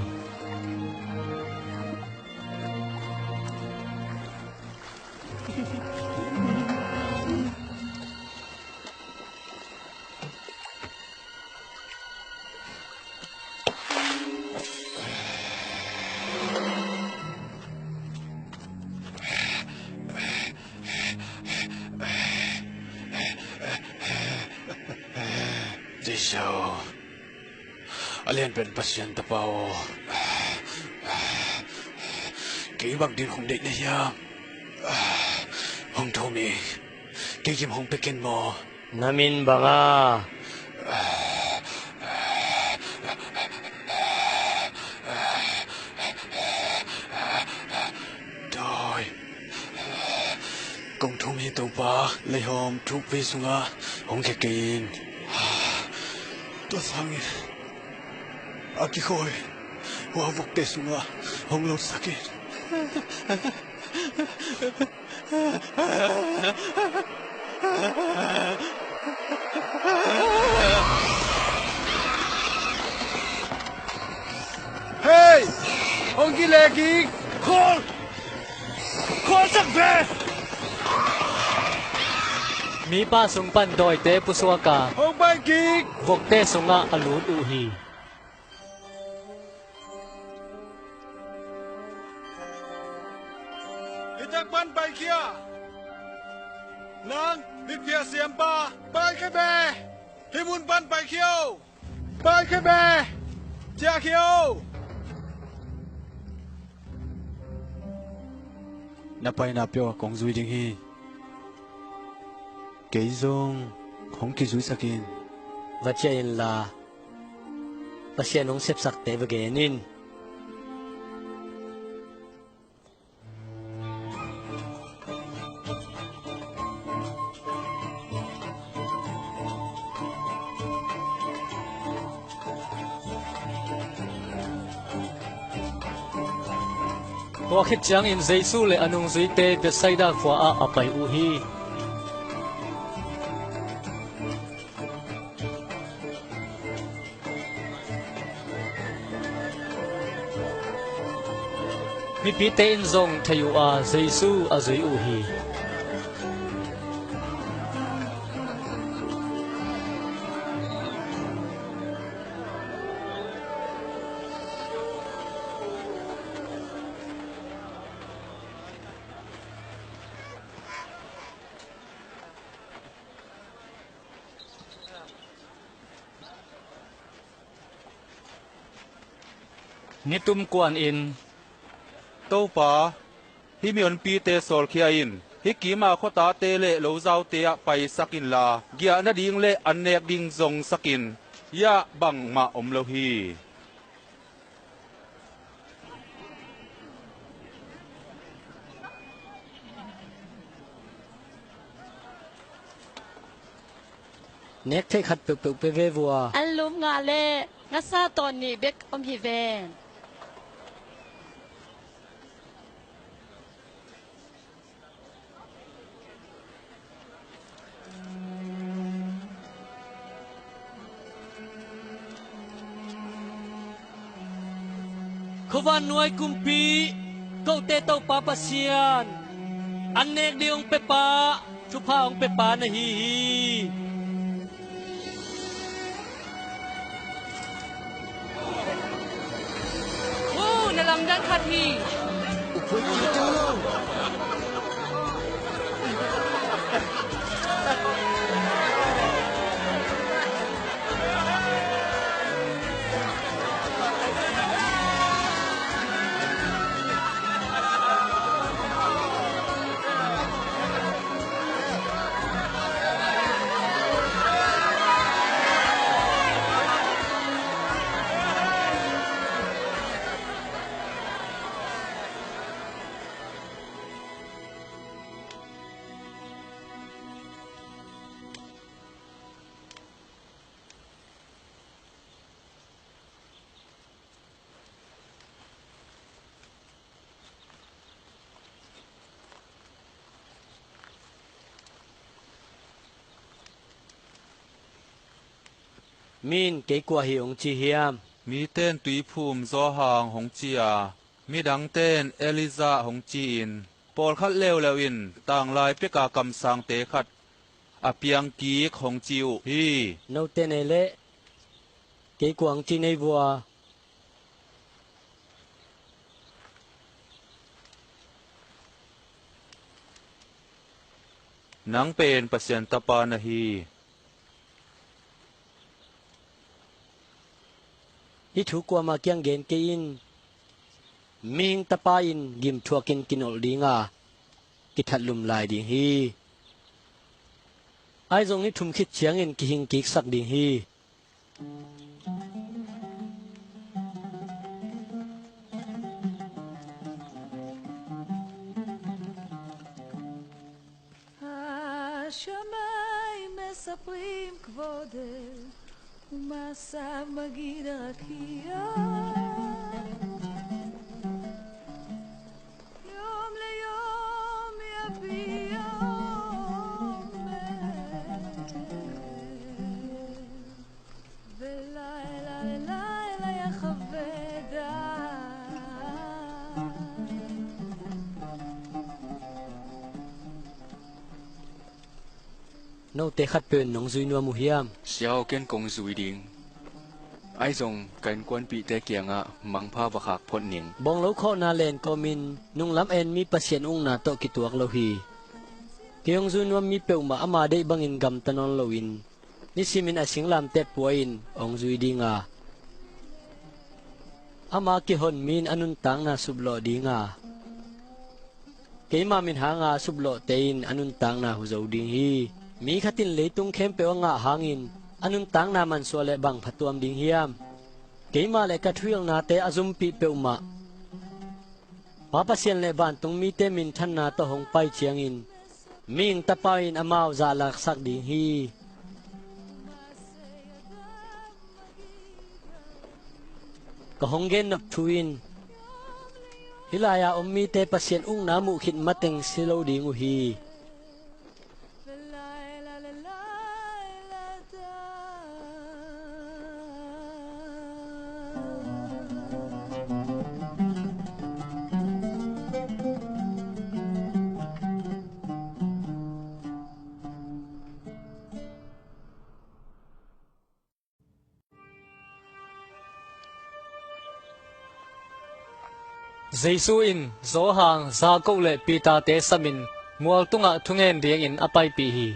Jesu, a lianpen Pasian Tapa aw, kei bang ding hong deih na hiam? Hong thum in, kei kim hong pia ken maw? Na min bang a? Dawi. Kong thum hi Topa, leihawm thukpi sungah hong khia kei in. Tua sangin a kikhawi hua vokte sungah hong lotsak in. Hei! Hong kile kik! Khawl! Khuasak ve! Mipa sung pan dawite pusuak a, hong pai kik! Vokte sungah a lut uh hi. Hih tak pan paikhia! Nang mitphiat siampa, paikhia ve! Hih mun pan paikhia o! Paikhia ve! Ciahkhia o! Na paina peuh ah kong zui ding hi. Kei zong hong kizuisak in. Va ciah inla, Pasian hong sepsakte va gen in. Tua khit ciangin Jesu le a nungzuite Bethsaida khua ah a pai uh hi. Mipite in zong thei uh a, Jesu a zui uh hi. Nitum kuanin, "Topa, Hih mihonpite sawlkhia in, hih kima khuatate le lozaute ah paisak inla, giah nading le an nek ding zongsak in, hiah bangmah om lo hi. Nek theih khat peuhpeuh pe ve vua. An lum nga le ngasa tawh nih bek om hi ven. Khuavan nuai kumpi, kote Topa Pasian, an nek ding hong pepa, thupha hong pepa na hi hi. Uh, na lamdang khat hi. Mi in kei kua hi hong ci hiam? Mite in Tuiphum Johan hong ci a, midangte in Elijah hong ci-in, pawlkhat leuleu in tanglai peka kamsangte khat a piang kik hong ci uh hi. Note nei leh kei kua hong ci nei vua. Nang pen Pasian Tapa na hi. Hih thu kuamah kiang gen kei in. Mihing Tapa in gimthuakin kinolh ding a, kithatlum lai ding hi. Ahi zong ni thum khit ciangin kihing kiksak ding hi. השמיים מספרים כבודך, ומעשיו מגיד רקיע. יום ליום יביע אומר, ולילה ללילה יחווה דעת. Note khatpeuh in nong zui nuam uh hiam? Sia aw, ken kong zui ding. Ahi zong ka innkuanpihte kiangah mangpha va khak phot ning. Bawnglo khawhna len kawmin nunglam en mi Pasian ukna tawh kituak lo hi. Kei hong zui nuam mi peuhmah ama deih bangin gamta nawn loin nisimin a singlamteh pua-in hong zui ding a, ama kihon mi in a nuntakna suplawh ding a, keima min hanga suplawhte in a nuntakna hu zo ding hi. Mi khat in leitung khempeuh a ngah hangin a nuntakna mansuah leh bang phatuam ding hiam? Keima le ka thuhilhnate a zumpih peuhmah Pa Pasian le vantung mite minthanna tawh hong pai ciangin mihing Tapa in amau zahlaksak ding hi. Ka hong gennop thu in hih lai-a om mite Pasian ukna muh khit mateng si lo ding uh hi. Jesu in Johan, Jakob le Peter-te samin mual tungah thungen dingin a paipih hi.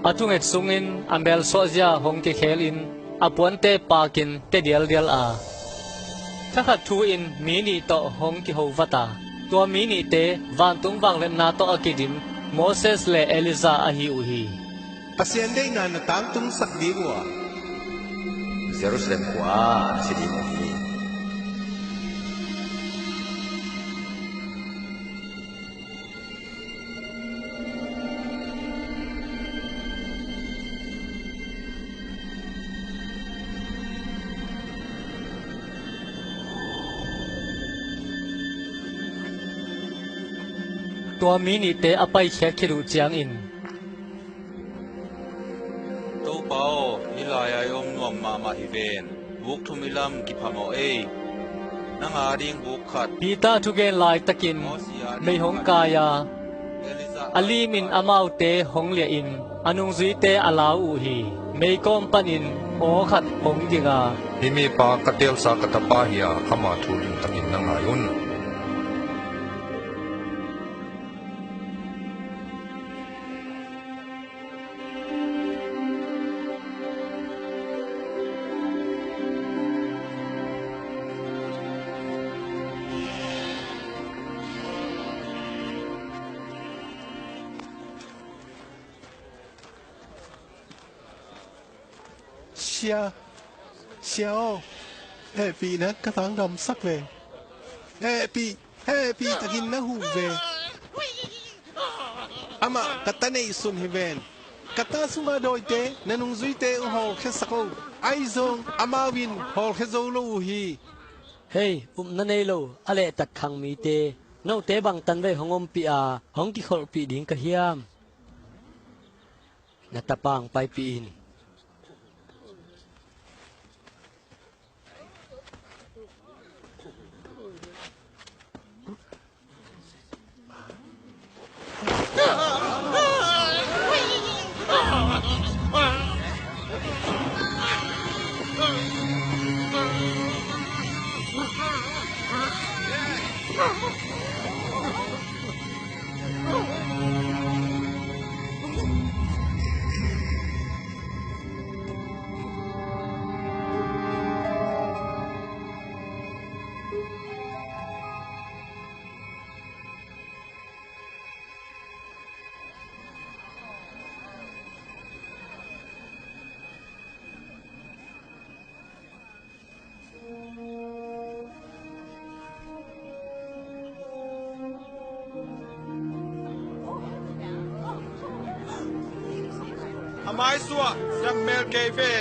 A thunget sungin a melsuahzia hong kikhelin a puante pakin te dialdial a, thakhat thu-in mi nih tawh hong kiho vat a, tua mi nihte vantung vangliatna tawh a kidim Moses le Elijah ahi uh hi. Pasian deihna na tangtungsak ding uh a, Jerusalem khua ah na si ding uh hi. Tua mi nihte a paikhiat khit uh ciangin, Topa aw, hih lai-ah i om nuam mahmah hi ven. Buk thum i lam kiphamawh ei. Nang a ding buk khat. Peter thugen laitakin mei hong kai a, a limin amaute hong liahin a nungzuite a lau uh hi. Meikawm panin aw khat hong ging a, Hih mipa ka teelsa ka tapa hi a, ama thu limtakin na ngai un. Sia, Sia aw, hehpihna ka tangdamsak ve. Hehpih, hehpih takin na huh ve. Amah ka ta neihsun hi ven. Ka ta sunga dawite na nungzuite uh hawlkhiasak o. Ahi zong amau in hawlkhia zo lo uh hi. Hei, upna nei lo a lehtak khang mite, note bangtan vei hong ompih a hong kikholhpih ding ka hiam? Na tapa hong paipih in. A maisuah, siam mel kei ve.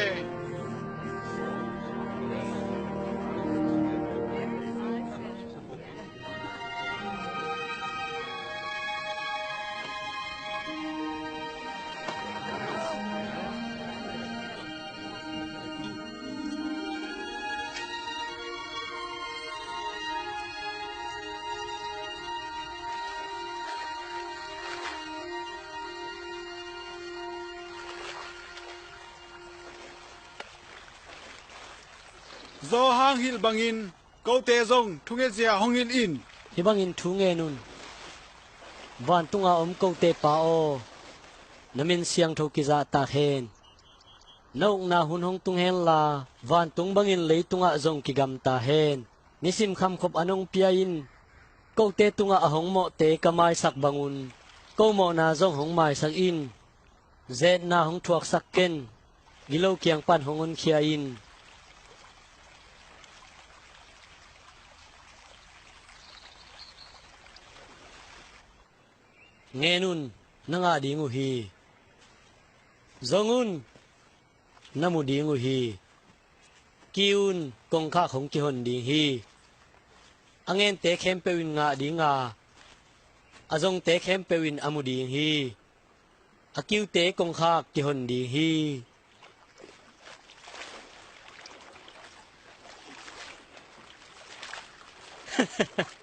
Johan hilh bangin kote zong thungetzia hong hilh in. Hih bangin thu ngen un. Vantunga om kote Pa aw, na min siangtho kizahtak hen. Na ukna hun hong tung henla, vantung bangin leitungah zong kigamta hen. Nisim khamkhop an hong pia in. Kote tungah a hong mawhte ka maisak bangun ko mawhna zong hong maisak in. Zetna hong thuaksak ken. Gilo kiang pan hong honkhia in. Ngen un, na ngah ding uh hi. Zong un, na mu ding uh hi. Kiu un, kongkhak hong kihon ding hi. A ngente khempeuh in ngah ding a, a zongte khempeuh in a mu ding hi. A kiute kongkhak kihon ding hi.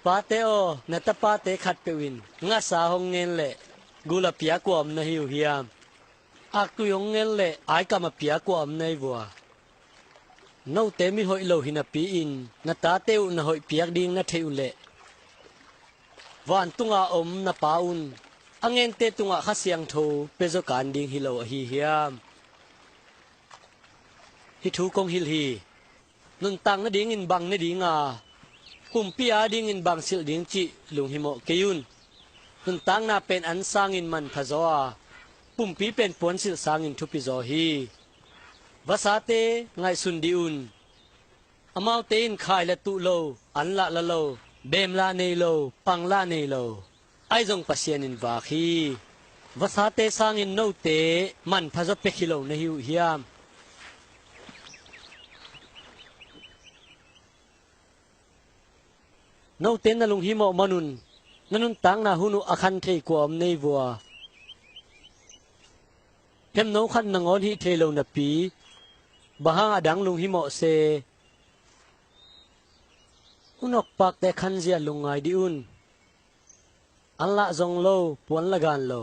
Pate aw, na tapate khatpeuh in ngasa hong ngen leh gul a pia kua om na hi uh hiam? Aktui hong ngen leh aikam a pia kua om na hi vua? Note mihoih lo hi napi-in na tate uh na hoih piak ding na theih uh leh, vantunga om na Pa un a ngente tungah Kha Siangtho pia zaw kan ding hi lo ahi hiam? Hih thu kong hilh hi. Nuntak nadingin bang ne ding a, pumpi adingin bang silh ding cih lunghimawh kei un. Nuntakna pen an sangin manpha zaw a, pumpi pen puansilh sangin thupi zaw hi. Vasate ngaihsun dih un. Amaute in khai la tuh lo, an lah la lo, beem lah nei lo, pang lah nei lo. Ahi zong Pasian in vak hi. Vasate sangin note manpha zaw pek hi lo na hi uh hiam? Note na lunghimawh manun na nuntakna hun uh a khan thei kua om nei vua? Khemno khat nangawn hih thei lo napi, bang hang a dang lunghimawh se? Unok pakte khanzia lungngai dih un. An lah zong lo, puan la gan lo.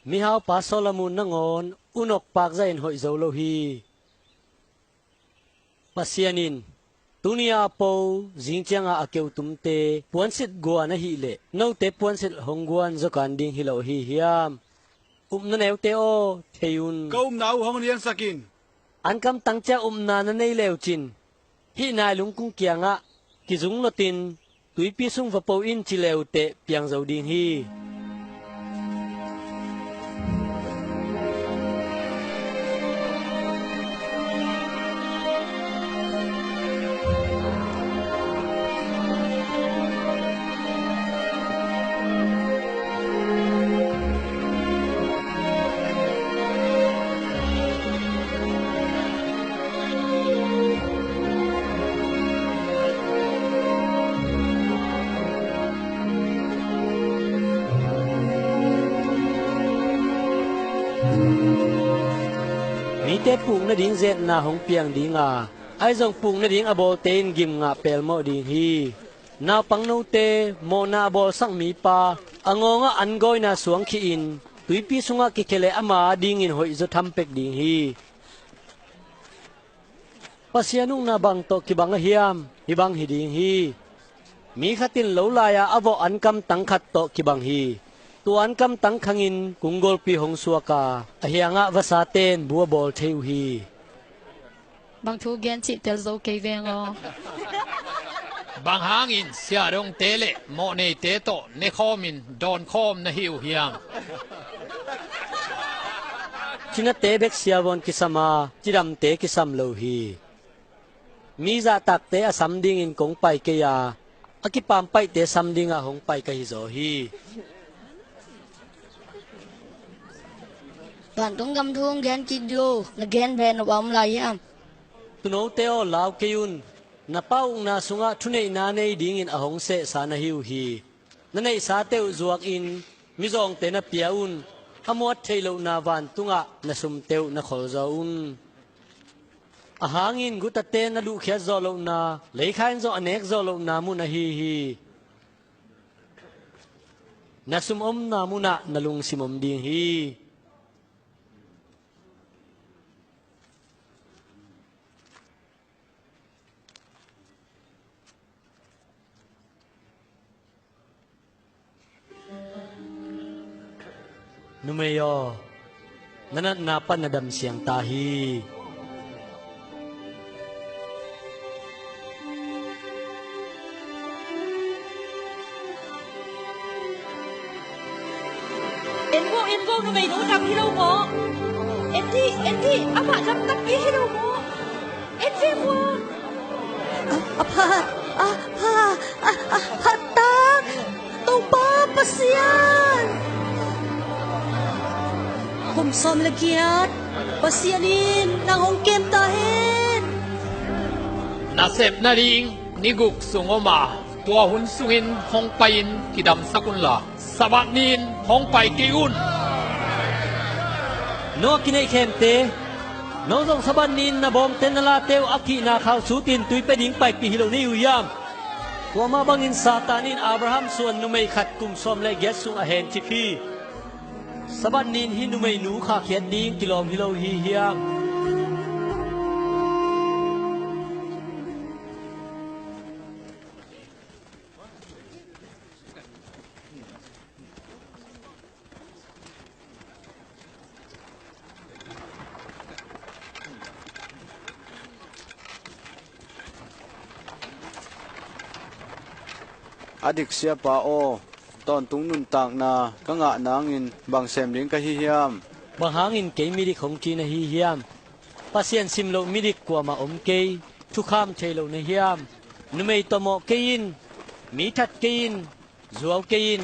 Mihaupa Solomon nangawn unok pakzah in hoih zo lo hi. Pasian in tuni a po, zing cianga a keutumte puansilh guan ahih leh note puansilh hong guan zaw kan ding hi lo ahi hiam? Upna neute aw, thei un. Ka upna uh hong liansak in. An kamtang ciang upna na nei leucin, hih nai lungkung kiangah, kizung lotin, tuipi sung va po in ci leuteh piang zo ding hi. Mite puk nading zetna hong piang ding a, ahi zong puk nading a bawlte in gimngah pelmawh ding hi. Naupang note, mawhna a bawlsak mipa a ngawngah an gawina suang khihin tuipi sungah kikhia leh ama adingin hoih zaw tham pek ding hi. Pasian ukna bang tawh kibang a hiam? Hih bang hi ding hi. Mi khat in lo lai-a a vawh an kamtang khat tawh kibang hi. Tua an kamtang khangin kung golpi hong suak a, a hiangah vasate in bu a bawl thei uh hi. Bang thu gen cih tel zo kei veng aw. Bang hangin siahdongte le mawhneite tawh nekhawmin dawnkhawm na hi uh hiam? Cinate bek siavawn kisam a, cidamte kisam lo hi. Mi zahtakte a sam dingin kong pai kei a, a kipampaihte sam dinga hong pai ka hi zaw hi. Vantung gam thu hong gen kik lo, na gen ve na om lai hiam? Tunote aw, lau kei un. Na pa ukna sungah thuneihna nei dingin a hong sehsa na hi uh hi. Na neihsate uh zuakin mizawngte na pia un. A muat theih lohna vantungah na sumte uh na kholzaw un. A hangin gutate na luhkhiat zawh lohna, leikha in zong a nek zawh lohna mun ahi hi. Na sum omna munah na lungsim om ding hi. Numei aw, na natna pan na damsiang ta hi. En vo, en vo, numei nu dam hi lo maw? En dih, en dih, amah dam takpi hi lo maw? En ve maw? A, a phat, a phat, a, a phat tak. Topa Pasian. Kum sawm le giat Pasian in nang hong kem ta hen. Nasep nading ni guk sung om a, tua hun sungin hong pai-in kidamsak unla, Sabbath ni-in hong pai kei un. No a kineih khemte, no zong Sabbath ni-in na bawngte na late uh a kihna khausutin tui pia ding paipih hi lo na hi uh hiam? Tua mah bangin Satan in Abraham suan numei khat kum sawm le giat sung a hencip hi. Sabbath ni-in hih numeinu khahkhiat ding kilawm hi lo hi hiam? A dik, Siapa aw, tawntung nuntakna ka ngah nangin bang sem ding ka hi hiam? Bang hangin kei midik hong ci na hi hiam? Pasian sim loh midik kuamah om kei. Thukham thei lo na hiam? Numei tawmawh kei in, mi that kei in, zuau kei in,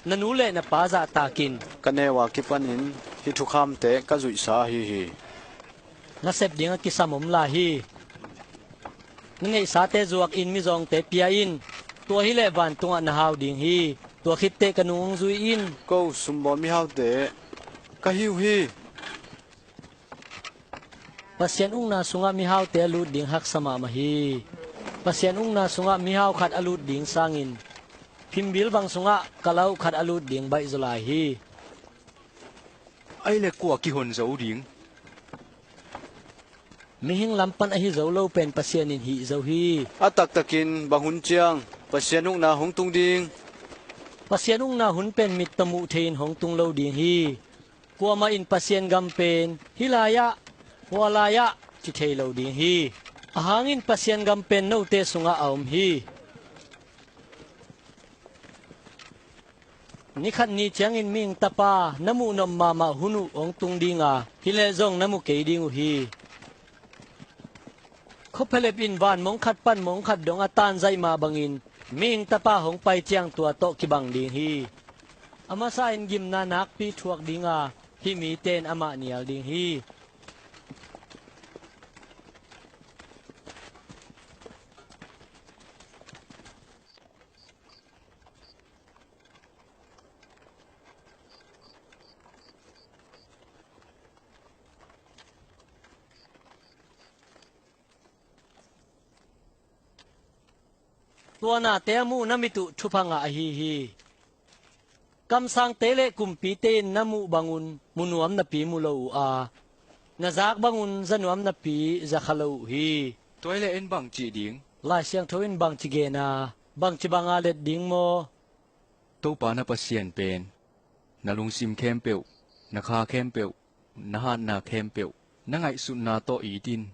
na nu le na pa zahtak in. Ka neu a kipanin hih thukhamte ka zuihsa ahi hi. Na sep ding a kisam om lai hi. Na neihsate zuak in mizawngte pia in. Tua hi leh vantungah na hau ding hi. Tua khit teh ka nung hong zui in. Ko sumbawl mihaute ka hi uh hi. Pasian ukna sungah mihaute a lut ding haksa mahmah hi. Pasian ukna sungah mihau khat a lut ding sangin phimbil vang sungah kalau khat a lut ding baih zaw lai hi. Ahih leh kua kihon zo ding? Mihing lam pan ahi zo lo pen Pasian in hih zo hi. A taktakin bang hun ciang Pasian ukna hong tung ding? Pasian ukna hun pen mittaw muh thei-in hong tung lo ding hi. Kuamah in Pasian gam pen hih lai-ah, hua lai-ah ci thei lo ding hi. Ahang in Pasian gam pen note sungah a om hi. Ni khat ni ciangin mihing tapa na muh nop mahmah hun uh hong tung ding a, hi leh zong na mu kei ding uh hi. Khuaphialep in van mong khat pan mong khat dong a tanzaih mah bangin mihing tapa hong pai ciang tua tawh kibang ding hi. A masa in gimna nakpi thuak ding a, hih mite in amah nial ding hi. Tua nate a muh na mit uh thupha ngah ahi hi. Kamsangte le kumpite in na muh bangun mu nuam napi mu lo uh a, na zak bangun za nuam napi za kha lo uh hi. Tua hi leh en bang cih ding? Lai Siangtho in bang ci gen a, bang ci banga let ding maw? Topa na Pasian pen na lungsim khempeuh, na kha khempeuh, na hatna khempeuh, na ngaihsutna tawh it in.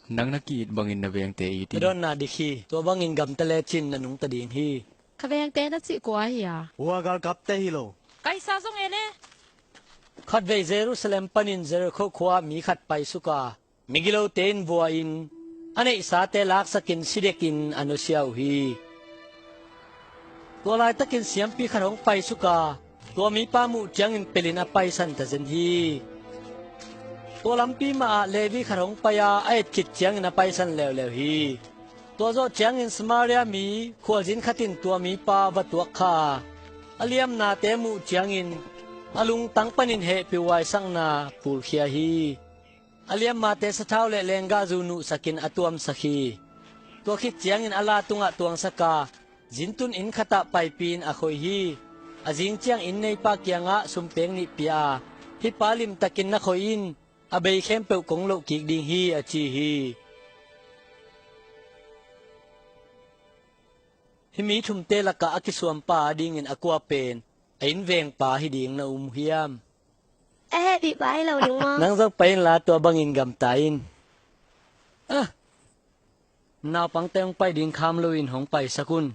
Nang na ki-it bangin na vengte it in. Ka dawnna dik hi. Tua bangin gamta lecin na nungta ding hi. Ka vengte na cih kua hi a? Hua galkapte hi lo. Kaisar zong e le. Khatvei Jerusalem panin Jericho khua-ah mi khat paisuk a, migilote in vua-in a neihsate laksakin sidekin a nusia uh hi. Tua laitakin siampi khat hong paisuk a, tua mipa muh ciangin pelin a paisan tazen hi. Tua lampi mahah Levi khat hong pai a, a et khit ciangin a paisan leuleu hi. Tua zawh ciangin Samaria mi khualzin khat in tua mipa va tuak kha a, a liamnate muh ciangin a lungtang panin hehpih huaisakna pulkhia hi. A liammate sathau le lenggahzu nuhsakin a tuamsak hi. Tua khit ciangin a la tungah tuangsak a, zintun inn khatah paipi-in a khoi hi. A zing ciang inn neipa kiangah sumpek nih pia a, hih pa limtakin na khoi in, a bei khempeuh kong lohkik ding hi, a ci hi. Hih mi thumte lakah a kisuampa adingin a kua pen a innvengpa hi ding na um uh hiam? A hehpihpa hi lo ding maw? Nang zong pai inla tua bangin gamta in. Ah! Naupangte hong pai ding kham loin hong paisak un.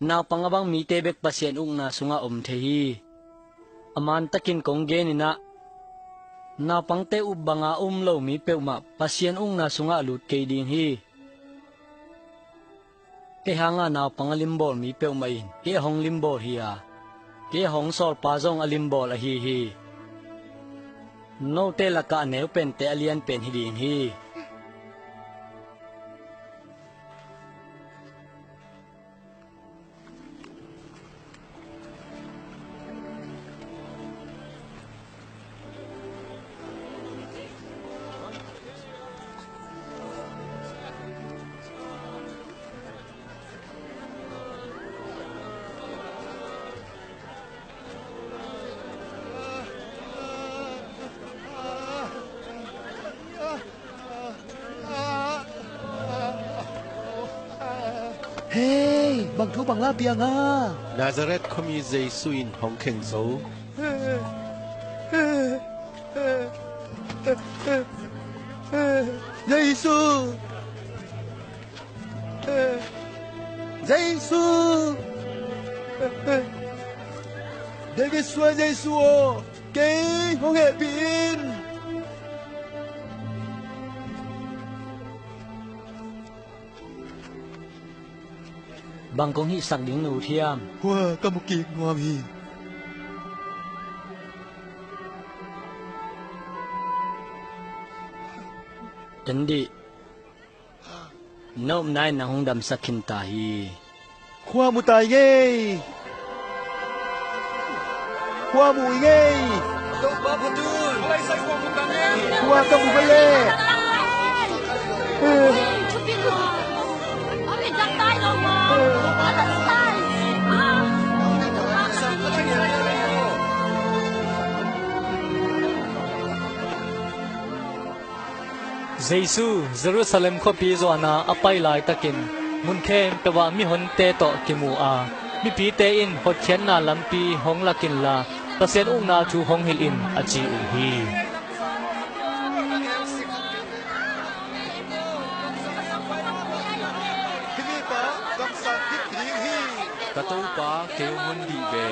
Naupang a bang mite bek Pasian ukna sungah om thei hi. A mantakin kong genin ah, naupangte up banga um lo mi peuhmah Pasian ukna sungah a lut kei ding hi. Kei hanga naupang a limbawl mi peuhmah in kei a hong limbawl hi a, kei a hong sawlpa zong a limbawl ahi hi. Note lakah a neu pente a lian pen hi ding hi. Hei, bang thu bang la piang a? Nazareth khuami Jesu in hong kheng zo. Jesu! Jesu! David suai Jesu aw, kei hong hehpih in! Bang kong hihsak ding na ut hiam? Khua ka mu kik nuam hi. En dih. Na upna in nang hong damsak khin ta hi. Khua mu ta i ngei. Khua mu i ngei. Khua ka mu ve le. Jesu Jerusalem khuapi zuan a a pai laitakin mun khempeuh ah mihonte tawh kimu a, mipite in hotkhiatna lampi hong lak inla, Pasian ukna thu hong hilh in, a ci uh hi. Ka Topa, kei hong hun dih ve.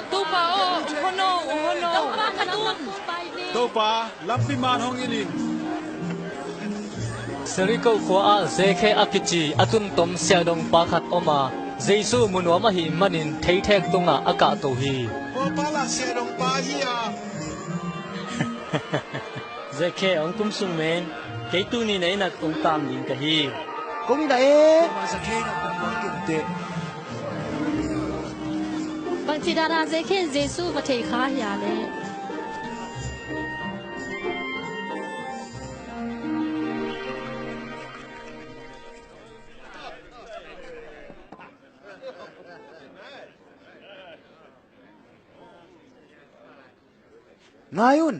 Topa aw, hong hon o, hong hon o. Topa, lampi man hong hilh in. Jericho khua ah Zakhe a kici a tuntom siahdongpa khat om a, Jesu mu nuam ahih manin theithek tungah a kahto hi. Khua pal ah siahdongpa hi a. Zakhe, hong kum sung men, kei tuni na inn ah kong kam ding ka hi. Kong inn ah e. Bangci dan a Zakhe in Jesu va thei kha hia le? Ngai un.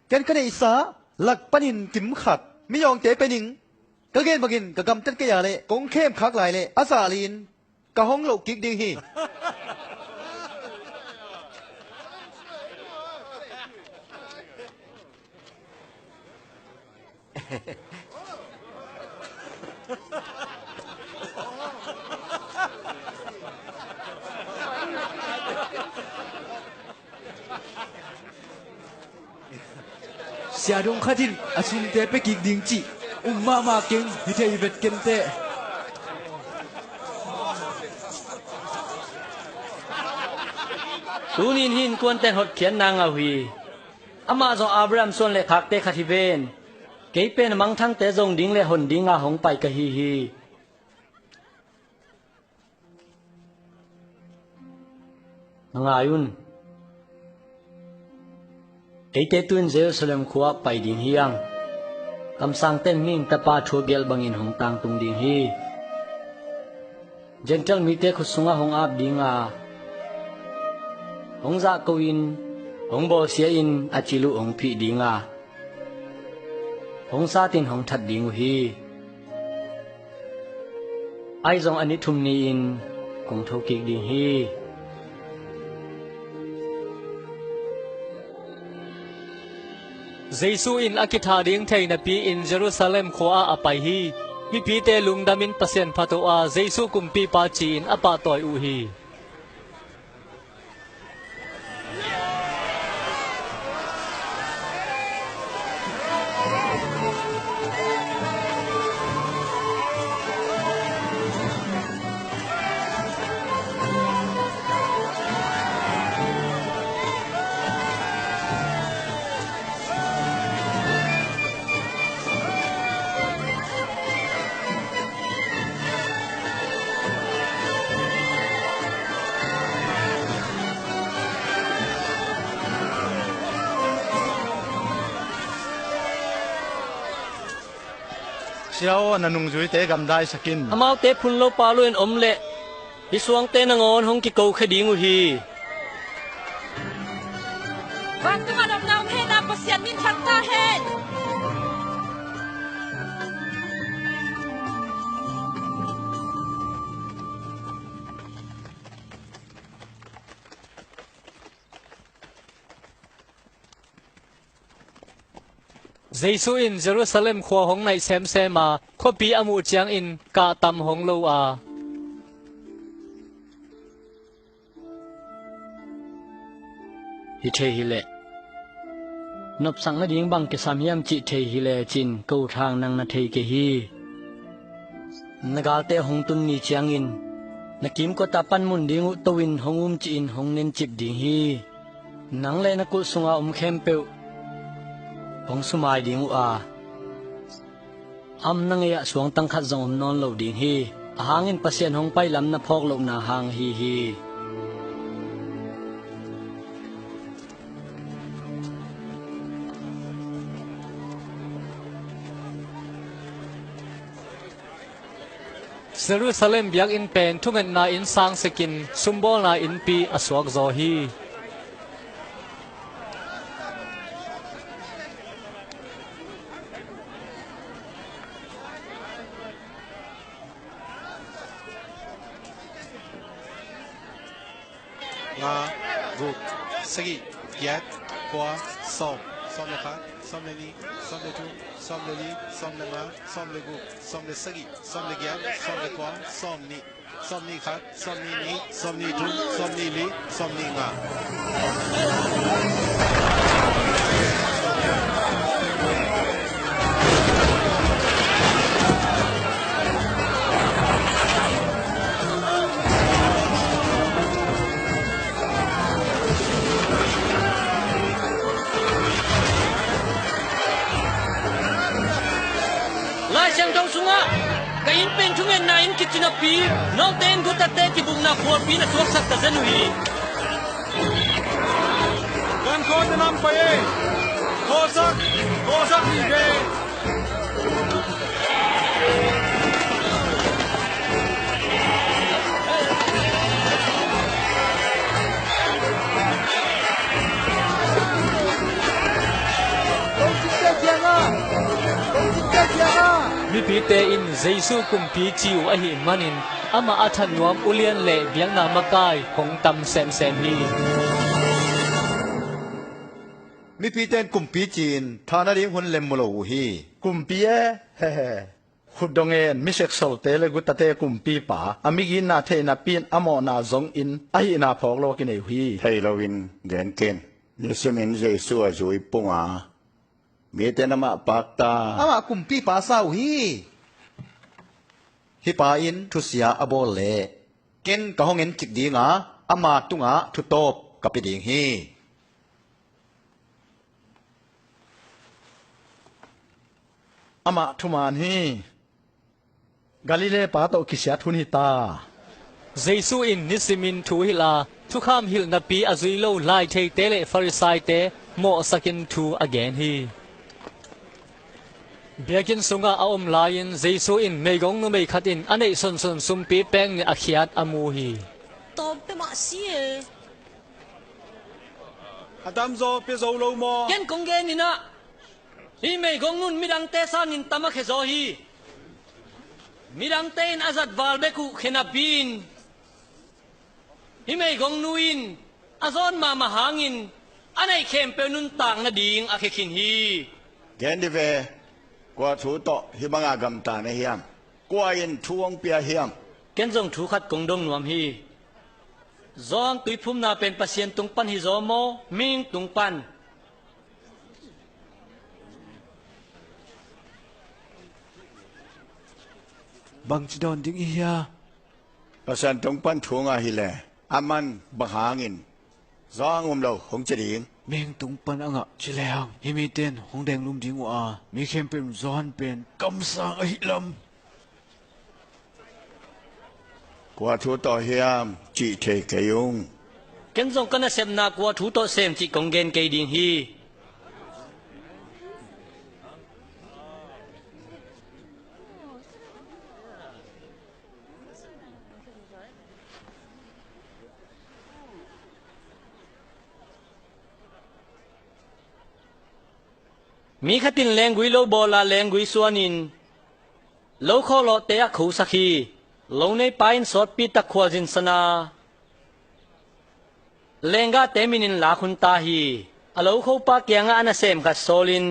Ken ka neihsa lak panin kim khat miyawngte pe ning. Ka gen bangin ka gamtat kei a leh kong khem khak lai leh a zah li-in ka hong loh kik ding hi. Siahdong khat in a sumte pia kik ding cih um mahmah keng, hi thei vet kenteh. Tuni in hih innkuante'n hotkhiatna ngah uh hi. Amah zong Abraham suan le khakte khat hi ven. Kei pen a mangthangte zong ding le hon dinga hong pai ka hi hi. Na ngai un. Eite tu-in Jerusalem khua ah pai ding hi hang. Kamsangte'n mihing Tapa thu a gelh bangin hong tangtung ding hi. Gentile mite khut sungah hong ap dinga, hong zahko in, hong bawlsia in, a cil uh hong phih dinga, hong satin hong that ding uh hi. Ahi zong a ni thum ni-in kong thokik ding hi. Jesu in a kithah ding thei napi-in Jerusalem khua-ah a pai hi. Mipite lungdamin Pasian phattuah Jesu kumpipa ci-in a pahtawi uh hi. Sia aw, na nungzuite gamdaisak in. Amaute phun lo pal uh in om leh hih suangte nangawn hong kikokhia ding uh hi. Vantungah nopna om hen la, Pasian min thang ta hen. Jesu in Jerusalem khua hong naih semsem a, khuapi a muh ciangin kahtam hong lo a, "Hi thei hileh nopsak nading bang kisam hiam cih thei hi lecin ko thang nang na thei kei hi. Na galte hong tun ni ciangin na kimkotah panmun ding uh to-in hong um ci-in hong nencip ding hi. Nang le na kulh sunga om khempeuh hong sumai ding uh a, am na ngei-ah suangtang khat zong om nawn lo ding hi. Ahang in Pasian hong pai lam na phawk lohna hang ahi hi." Jerusalem biakinn pen thungetna inn sangsikin sumbawlna innpi a suakzaw hi. Nga, guk, sagih, giat, kua, sawm, sawm le khat, sawm le nih, sawm le thum, sawm le li, sawm le nga, sawm le guk, sawm le sagih, sawm le giat, sawm le kua, sawm nih, sawm nih khat, sawm nih nih, sawm nih thum, sawm nih li, sawm nih nga. Lai Siangtho sungah ka inn pen thungetna inn kici napi, note in guttate kibukna khuapi na suaksak ta zen uh hi. Gankhawh na nam pai ei. Khawhsak, khawhsak ni ve. Mipite in Jesu kumpi ci uh ahih manin amah a that nuam ulian le biakna makai hong tam semsem hi. Mipite in kumpi ci-in thah nading hun lem mu lo uh hi. Kumpi e, hehe. Khutdong en, mi seksolte le guttate kumpipa, a migitna theihnapi in a mawhna zongin ahihna phawk lo a kinei uh hi. Thei loin gen ken. Nisimin Jesu a zui pung a, mite in amah pakta, amah kumpipa sa uh hi. Hih pa in thusia a bawl leh ken ka hong encik ding a, ama tungah thutawp ka pia ding hi. Amah thuman hi. Galilee pa tawh kisiat hun hi ta. Jesu in nisimin thu hilh a, thukham hilh napi a zui lo laitheite le Farisaite mawhsakin thu a gen hi. Biakinn sungah a om lai-in Jesu in meigong numei khat in a neih sunsun sumpi peng nih a khiat a mu hi. Tawm pia mah si e. A tamzaw pia zo lo maw? Ken kong gen in ah, hih meigong nun midangte sangin tam a khia zaw hi. Midangte in a zat val bek uh khia napi-in, hih meigong nu in a zawn mahmah hangin a neih khempeuh nuntak nading a khia khin hi. Gen dih ve, kua thu tawh hih banga gamta na hiam? Kua in thu hong pia hiam? Ken zong thu khat kong dong nuam hi. Johan tuiphumna pen Pasian tung pan hi zaw maw, mihing tung pan? Bangci dawn ding i hia? Pasian tung pan thu ngah hileh, aman bang hangin Johan um lo hong ci ding? Mihing tung pan a ngah ci lehang, hih mite in hong denglum ding uh a, mi khempeuh in Johan pen kamsang ahi lam. Kua thu tawh hiam cih thei kei ung. Ken zong ka nasepna kua thu tawh sem cih kong gen kei ding hi. Mi khat in lenggui lo bawl a, lenggui suanin lo khawhlawhte ah khosak hi. Lo neipa in sawtpi tak khualzinsan a, lenggahte minin lak hun ta hi. A lo khopa kiangah a nasem khat sawlin,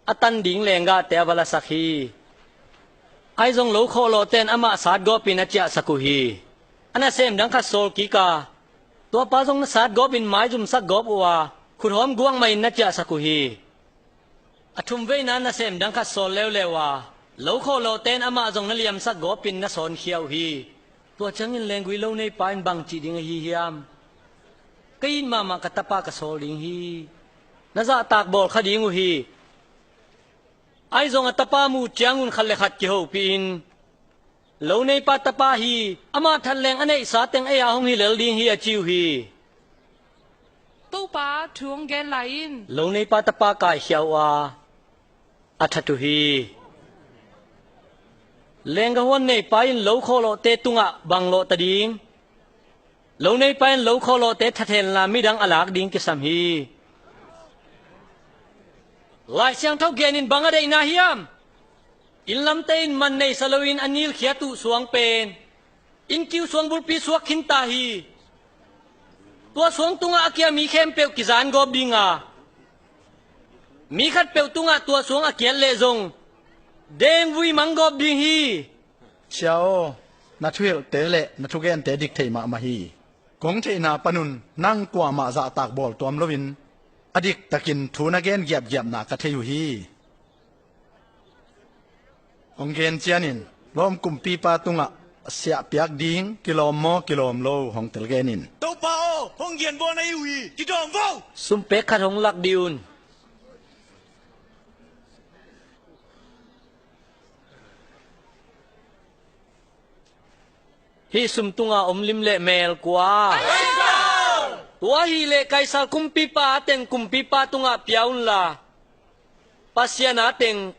a tan ding lenggahte a va lasak hi. Ahi zong lo khawhlawhte in amah satgawpin a ciahsak uh hi. A nasem dang khat sawl kik a, tuapa zong na satgawpin maizumsak gawp uh a, khuthawm guak mahin na ciahsak uh hi. A thumveina nasem dang khat sawl leuleu a, lo khawhlawhte in amah zong na liamsak gawpin na sawnkhia uh hi. Tua ciangin lenggui lo neipa in bang cih ding ahi hiam? Ka it mahmah ka tapa ka sawl ding hi. Na zahtak bawl kha ding uh hi. Ahi zong a tapa muh ciangun khat le khat kihopihin, lo neipa tapa hi, amah that leng a neihsa teng ei-a hong hi lel ding hi, a ci uh hi. Topa, thu hong gen lai in. Lo neipa tapa kaikhia uh a, a that uh hi. Lenggahuan neipa in lo khawhlawhte tungah bang lawhta ding? Lo neipa in lo khawhlawhte that henla midang a lak ding kisam hi. Lai Siangtho genin bang a deihna hiam? Inn lamte in man neisa loin a nilkhiat uh suang pen inn kiu suang bulpi suak khinta hi. Tua suang tungah a kia mi khempeuh kizan gawp ding a, mi khatpeuh tungah tua suang a kiat leh zong dengvui mang gawp ding hi. Sia aw, na thuhilhte le na thugente dik thei mahmah hi. Kong theihna panun nang kuamah zahtak bawl tuam loin a diktakin thu na gen giapgiapna ka thei uh hi. Hong gen cianin Rom kumpipa tungah siahpiak ding kilawm maw kilawm lo hong tel genin. Topa aw, hong gen bawl na hi uh hi, kidawm vo. Sumpek khat hong lak dih un. Hih sum tunga om lim le mel kua? Tua hileh Kaisar kumpipa a teng kumpipa tungah pia unla, Pasian a teng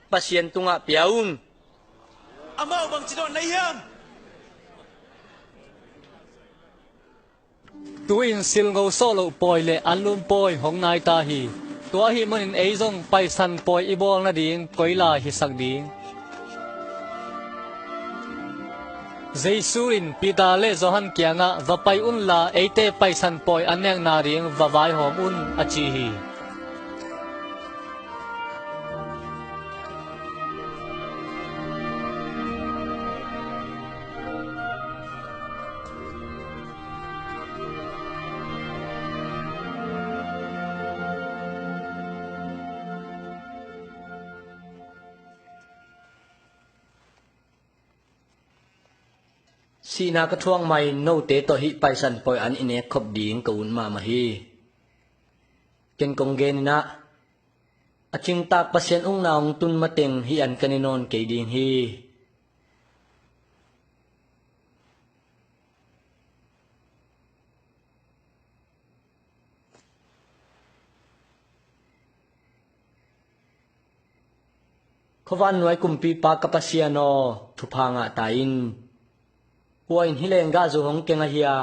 Pasian tungah pia un. Amau bangci dawn na hiam? Tu-in silngo sawh loh pawi le anlum pawi hong nai ta hi. Tua ahih manin ei zong Paisan pawi i bawl nading koi lai hisak ding? Jesu in Peter le Johan kiangah, "Va pai unla eite Paisan pawi an nekna ding va vaihawm un," a ci hi. Sihna ka thuak mah in note tawh hih Paisan pawi an i nek khop ding ka ut mahmah hi. Ken kong genin ah, a cingtak Pasian ukna hong tun mateng hih an ka ne nawn kei ding hi. Khuavannuai kumpipa ka Pasian aw, thupha ngah ta in. Kua in hih lenggahzu hong keng ahi a?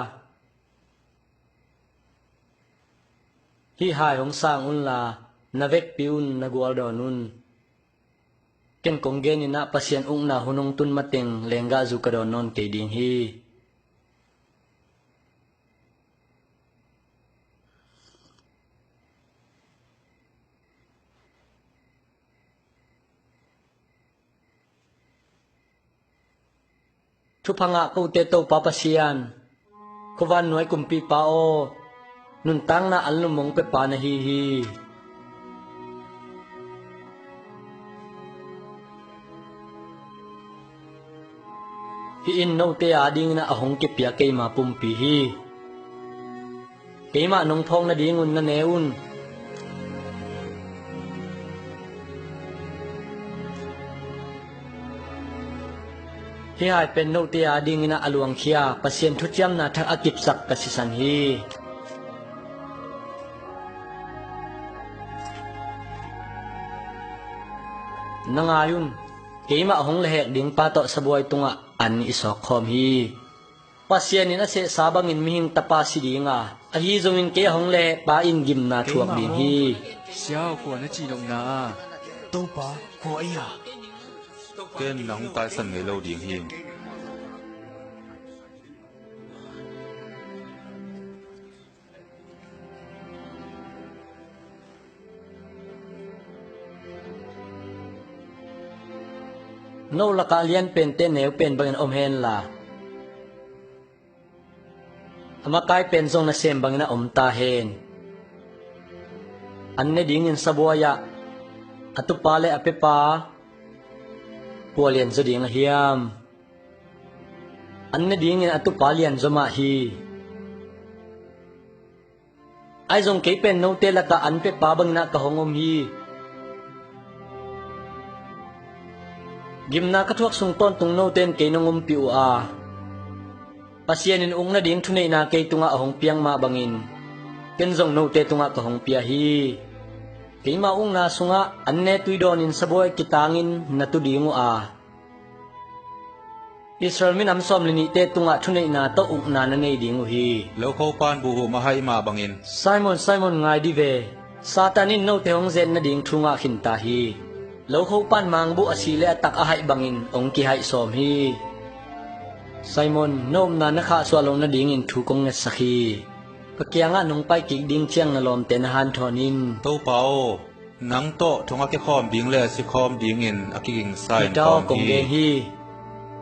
Hih hai hong sang unla, na vekpi un, na gualdawn un. Ken kong genin ah, Pasian ukna hun hong tun mateng lenggahzu ka dawn nawn kei ding hi. Thupha ngah kote Topa Pasian, khuavannuai kumpipa aw, nuntakna anlum hong pepa na hi hi. Hih in note adingin ah a hong kipia keima pumpi hi. Keimah nong phawk nadingun na ne un. Hih hai pen note adingin ah a luangkhia, Pasian thuciamna thak a kipsak ka sisan hi. Na ngai un, keimah hong lehhek dingpa tawh sabuai tungah an i sawk khawm hi. Pasian in a sehsa bangin mihing tapa si ding a, ahi zongin kei a hong lehhekpa in gimna thuak ding hi. Siau, kua na cihnopna a? Topa, kua ei a? Ken na hong taisan ngei lo ding hi. No lakah a lian pente neu pen bangin om henla, a makai pen zong nasem bangin a om ta hen. An ne dingin sabuai-ah a tupa le a pepa pua lianzaw ding a hiam? An ne dingin a tupa lianzaw mah hi. Ahi zong kei pen note lakah an pepa bangin ah ka hong om hi. Gimna ka thuak sung tawntung note in kei nong ompih uh a, Pasian in uk nading thuneihna kei tungah a hong piak mah bangin ken zong note tungah ka hong pia hi. Keima ukna sungah an ne tui dawnin sabuai kitangin na tu ding uh a, Israel minam sawm le nihte tungah thuneihna tawh ukna na nei ding uh hi. Lokhopa'n buhhum a haih mah bangin. Simon, Simon, ngai dih ve. Satan in note hong zet nading thu ngah khinta hi. Lokhopa'n mangbuh a sih le a tak a haih bangin hong kihaih sawm hi. Simon, na upna na khahsuah loh nadingin thu kong ngetsak hi. Ka kiangah nong pai kik ding ciang na lawmte na hanthawn in. Topa aw, nang tawh thong a kikhawm ding le a sikhawm dingin a kigingsa in Peter aw, kong gen hi.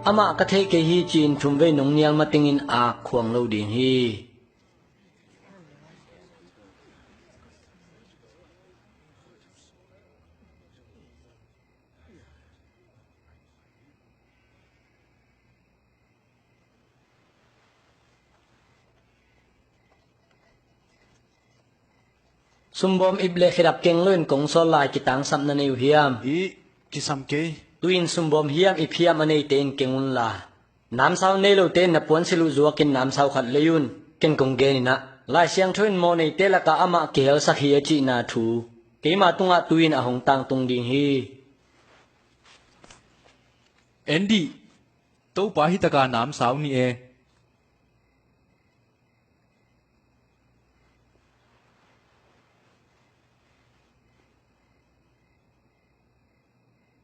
Amah ka thei kei hi ci-in thumvei nong nial matingin ak khuang lo ding hi. Sumbawm ip le khedap keng loin kong sawl lai kitangsap na nei uh hiam? I kisam kei. Tu-in sumbawm hiam ip hiam a neite in keng unla, namsau nei lote in na puansilh uh zuakin namsau khat lei un. Ken kong genin ah, Lai Siangtho in mawhneite lakah amah kihelsak hi a cihna thu keima tungah tu-in a hong tangtung ding hi. En dih, Topa hi taka namsau ni e.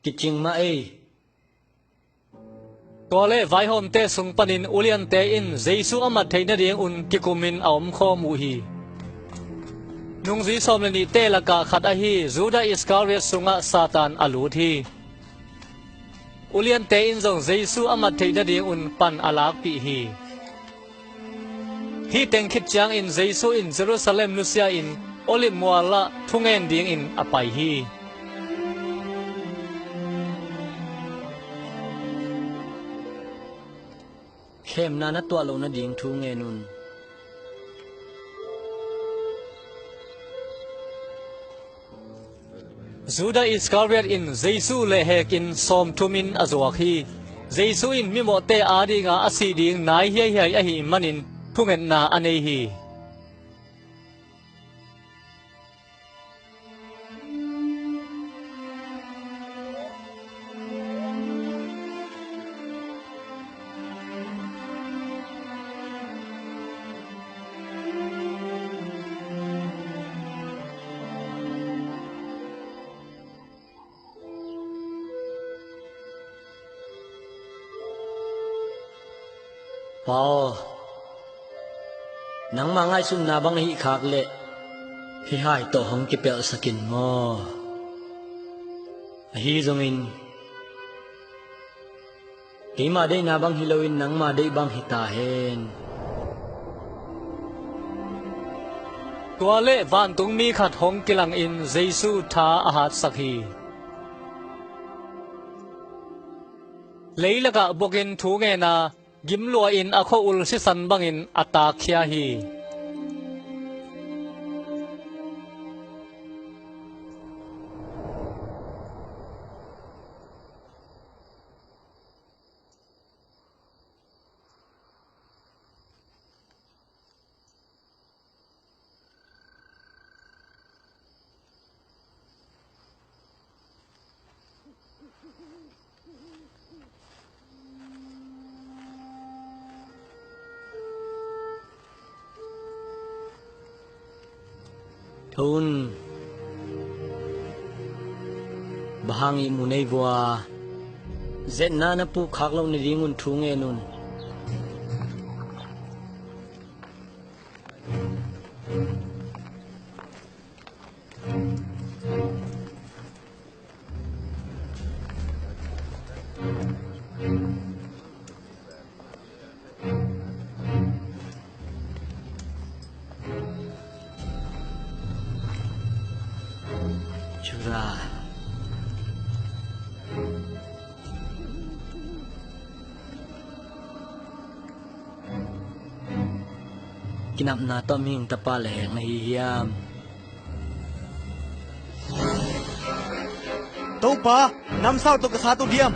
Kicing mah ei. Tua leh vaihawmte sung panin uliante in Jesu a mat theih nadingun kikumin a omkhawm uh hi. Nungzui sawm le nihte lakah khat ahi Judah Iskariot sungah Satan a lut hi. Uliante in zong Jesu a mat theih nadingun pan a lakpih hi. Hih teng khit ciangin Jesu in Jerusalem nusia-in Olive mual ah thungen dingin a pai hi. Khemna na tuah loh nading thu ngen un. Judah Iskariot in Jesu lehhekin sawmthumin a zuak hi. Jesu in mimawhte adinga a sih ding nai hiaihiai ahih manin thungetna a nei hi. Pa aw, nangma ngaihsutna bang ahih khak leh hih hai tawh hong kipelhsak in maw. Ahi zongin keima deihna bang hi loin nangma deih bang hi ta hen. Tua leh vantungmi khat hong kilangin Jesu tha a hatsak hi. Leilakah bukin thu ngen a, gim lua-in a khua-ul sisan bangin a taakkhia hi. Tho un. Bang hang ihmu nei vua? Zetna na puh khak loh nadingun thu ngen un. Ra. Kinapna tawh mihing tapa le hek na hi hiam? Topa, namsau tawh ka khat uh diam?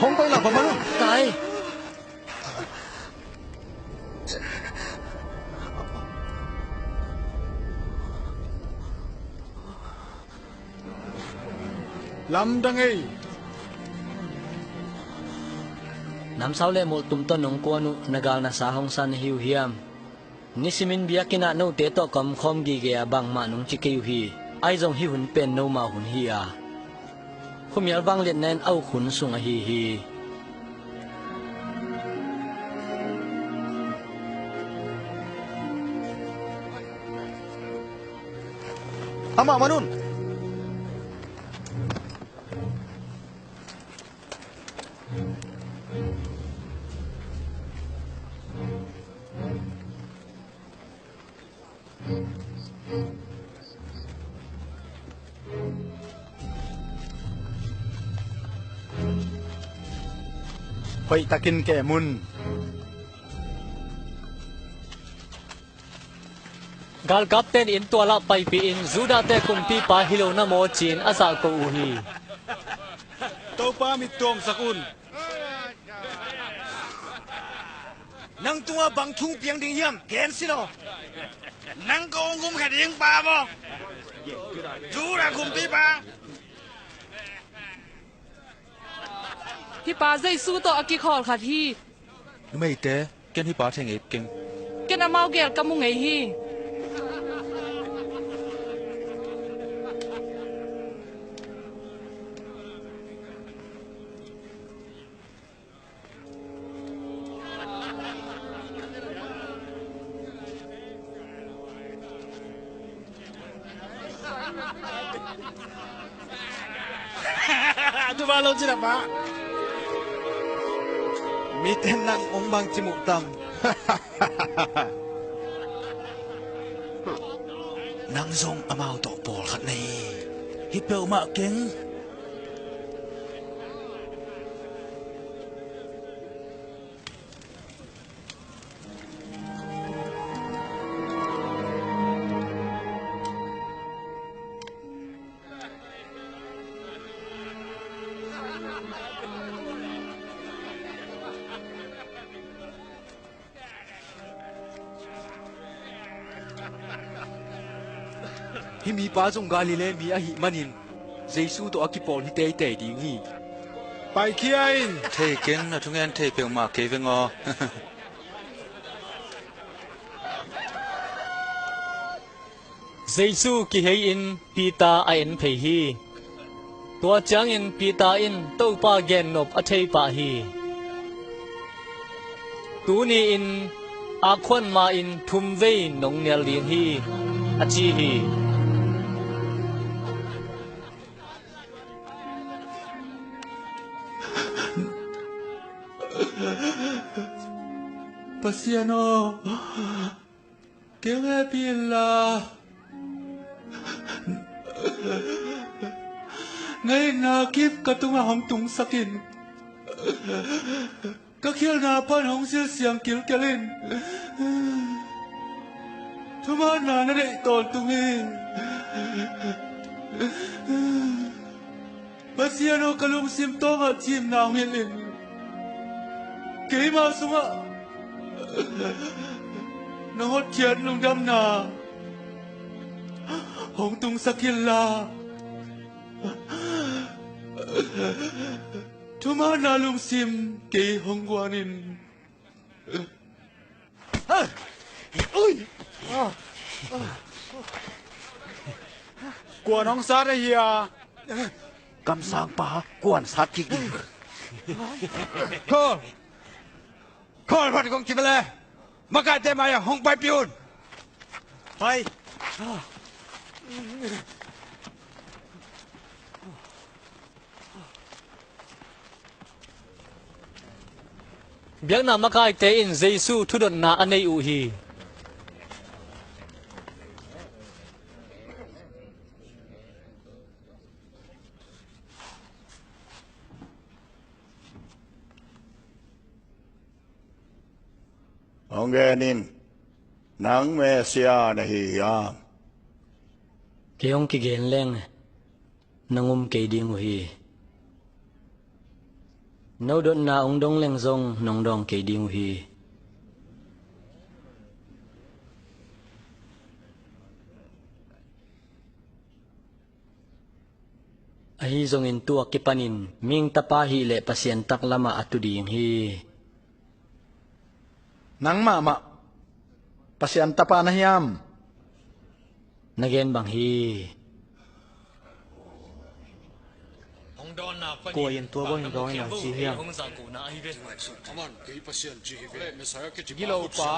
Hong pai la, va man un. Kai. Lamdang ei. Namsau le multum tawh nong kuan uh, na gal na sa hong sa na hi uh hiam? Nisimin biakinn ah note tawh ka omkhawm gige a, bangmah nong ci kei uh hi. Ahi zong hih hun pen nomau hun hi a, khuamial vangliatna in a uk hun sung ahi hi. Amah man un. Hoihtakin kem un. Galkapte in inn tualah paipih in, Judah-te kumpipa hi lo na maw ci-in a zahko uh hi. Topa, mit tuamsak un. Nang tungah bang thu piang ding hiam? Gen sin aw. Nang kong gumkhia ding pa maw? Judah kumpipa. Hih pa Jesu tawh a kikhawl khat hi. Numeite, ken hih pa thei ngei keng. Ken amau gel ka mu ngei hi. Tupa lo cina pa. Mite nang ong bang ci muh tam. Nang zong amau tawh pawlkhat na hi. Hi peuhmah keng. Hih mipa zong Galilee mi ahih manin Jesu tawh a kipawl hi teitei ding hi. Paikhia in. Thei keng, na thungen thei peuhmah kei veng aw. Jesu kihei-in Peter a en phei hi. Tua ciangin Peter in Topa gennop a thei pah hi. Tuni-in aakhuan ma-in thum vei nong nial ding hi, a ci hi. Pasian aw, kei hong hehpih inla, na itna kip ka tungah hong tungsak in. Ka khialhna pan hong silsiang kilkel in. Thumanna na neih tawntung hi. Pasian aw, ka lungsim tawngah cimna hong hilh in. Keima sungah na hotkhiat lungdamna hong tungsak inla, thumanna lungsim kei hong guan in. Kuan hong sat ahi a? Kamsangpa kuan sat kik ding. Khawl! Khawl phat kong ci ve le, makaite mai-ah hong paipih un. Pai. Biakna makaite in Jesu thudotna a nei uh hi. Hong gen in, nang Messiah na hi hiam? Kei hong kigen leng nang um kei ding uh hi. No dotna hong dong leng zong nong dawng kei ding uh hi. Ahi zongin tu a kipanin mihing tapa hih leh Pasian taklamah a tu ding hi. Nang mahmah Pasian tapa na hiam? Na gen bang hi. Kua in tua bangin dawng in a ci hiam? Gilopa.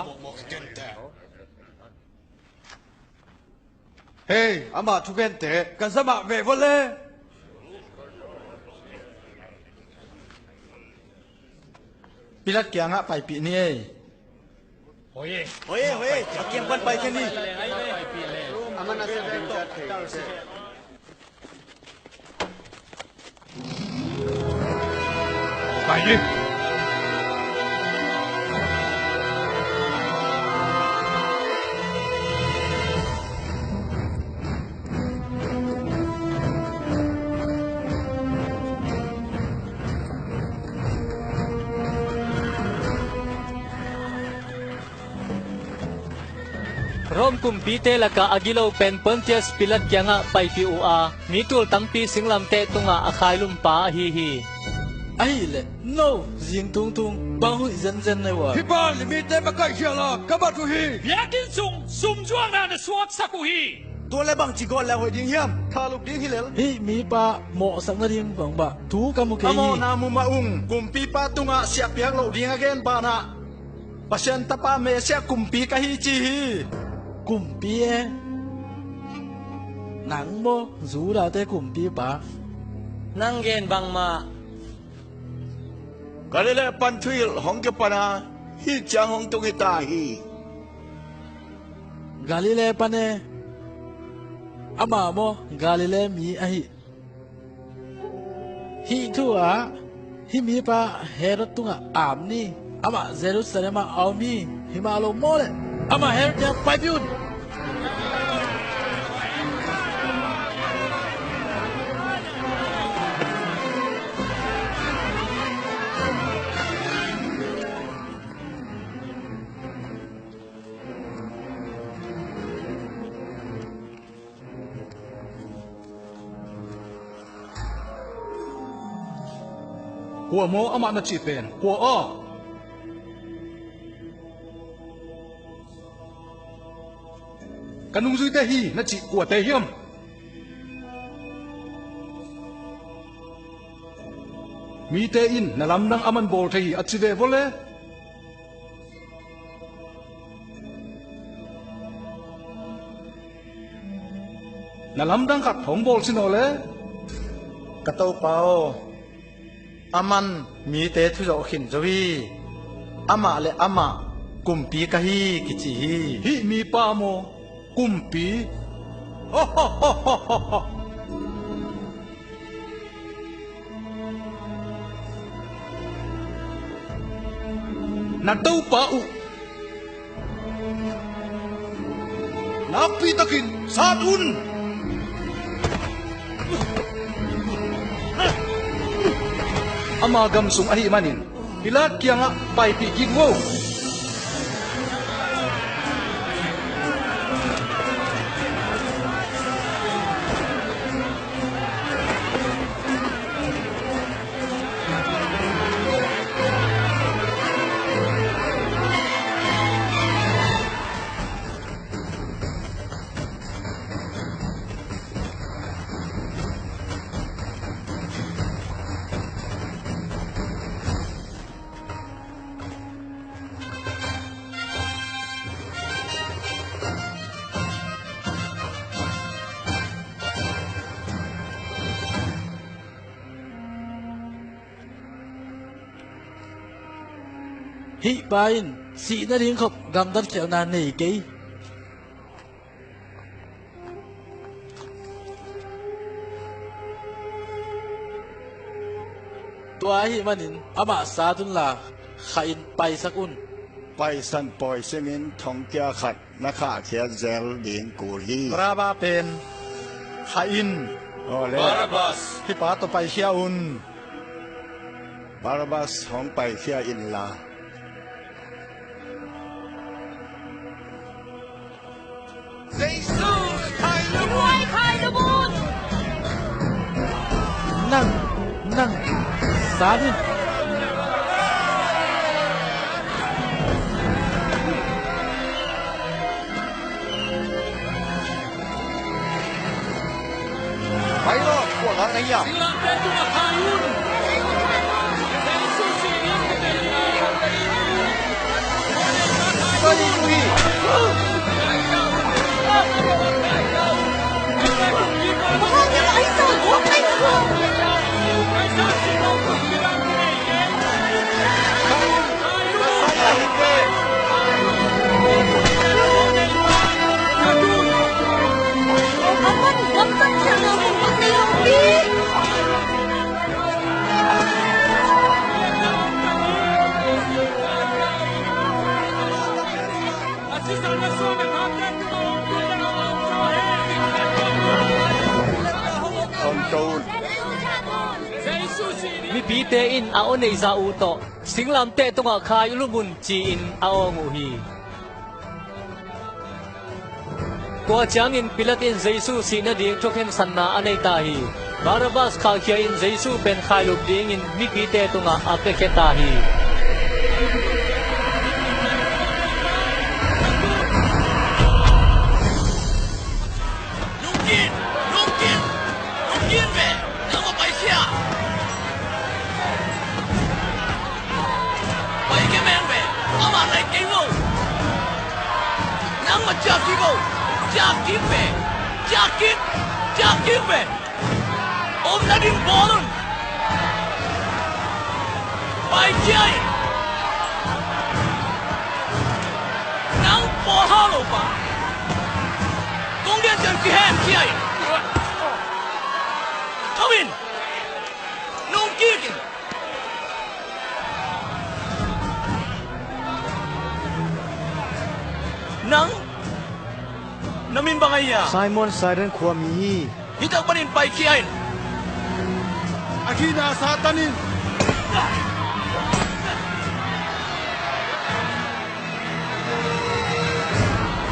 Hei, ama thugente ka zamah ve vua le. Pilat kiangah paipih ni ei. Hoi ei, hoi ei, a kiang pan pai kei ni. Pai ni. Rom kumpite lakah a gilo pen Pontius Pilat kiangah paipih uh a, mi tul tampi singlamteh tungah a khailumpa ahi hi. Ahih leh no zing tungtung bang huih zenzen na hi uh a? Hih pa le mite makaih khial a ka bat uh hi. Biakinn sung sumzuakna na suaksak uh hi. Tua le bangci gawt le hoih ding hiam? Thaluk ding hi lel. Hih mipa mawhsak nading bangbah thu ka mu kei hi. A mawhna mumah ung. Kumpipa tungah siahpiak loh ding a gen banah Pasian tapa Messiah kumpi ka hi ci hi. Kumpi e? Nang maw Judate kumpipa? Nang gen bangmah. Galilee pan thuhilh hong kipan a hih ciang hong tung hi ta hi. Galilee pan e? Amah maw Galilee mi ahi? Hih thu ah hih mipa Herod tungah am ni. Amah Jerusalem ah a om hi. Himah lo maw le amah Herod kiang paipih un. Kua maw amah na cih pen? Kua aw? Ka nungzuite hi na cih kuate hiam? Mite in na lamdang a man bawl thei hi a ci ve vua le. Na lamdang khat hong bawl sin aw le. Ka Topa aw, a man mite thuzawh khin zo hi. Amah le amah kumpi ka hi kici hi. Hih mipa maw kumpi? Na Topa uh nakpitakin sat un. Ama gam sung ahih manin Pilat kiangah paipih kik un. Hih pa in sih nading khop gamtat khialhna nei kei. Tua ahih manin amah sat unla kha-in paisak un. Paisan pawi simin thongkia khat na khahkhia zel ding kul hi. Barabba pen khah in. Aw le. Barabbas. Hih pa tawh paikhia un. Barabbas hong paikhia inla. Nang, nang, sal in. Pai lo, kua nang na hia? Mipite in a aw neihzah uh tawh singlamteh tungah khailum un, ci-in a awng uh hi. Tua ciangin Pilat in Jesu sih nading thukhensatna a nei ta hi. Barabbas khahkhia-in Jesu pen khailup dingin mipite tungah a piakhia ta hi. Lungkim! Lungkim! Lungkim ve! Nang ma paikhia! Paikhia meng ve! Amah nai kei lo! Nang ma ciah kik o! Ciah kik ve! Ciah kik! Ciah kik ve! Om nading bawl un! Paikhia in! Nang pawlkhat lo pa! Kong gen ciang kihemkhia in! Tho in! Nungkik in! Nang na min bang ahi a? Simon, Satan khuami hi. Hih tak panin paikhia in. A khina Satan in.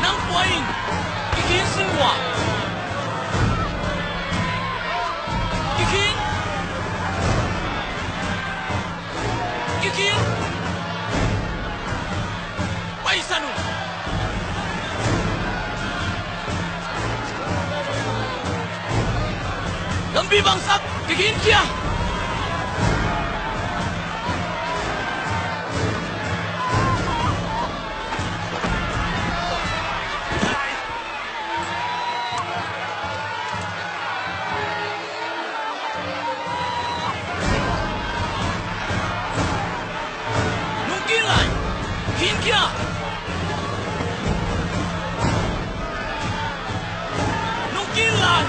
Nang kua in? Kikhin sin ua. Kikhin. Kikhin. Paisan un. Lampi bangsak, kikhinkhia. Nungkik lai, khinkhia. Nungkik lai.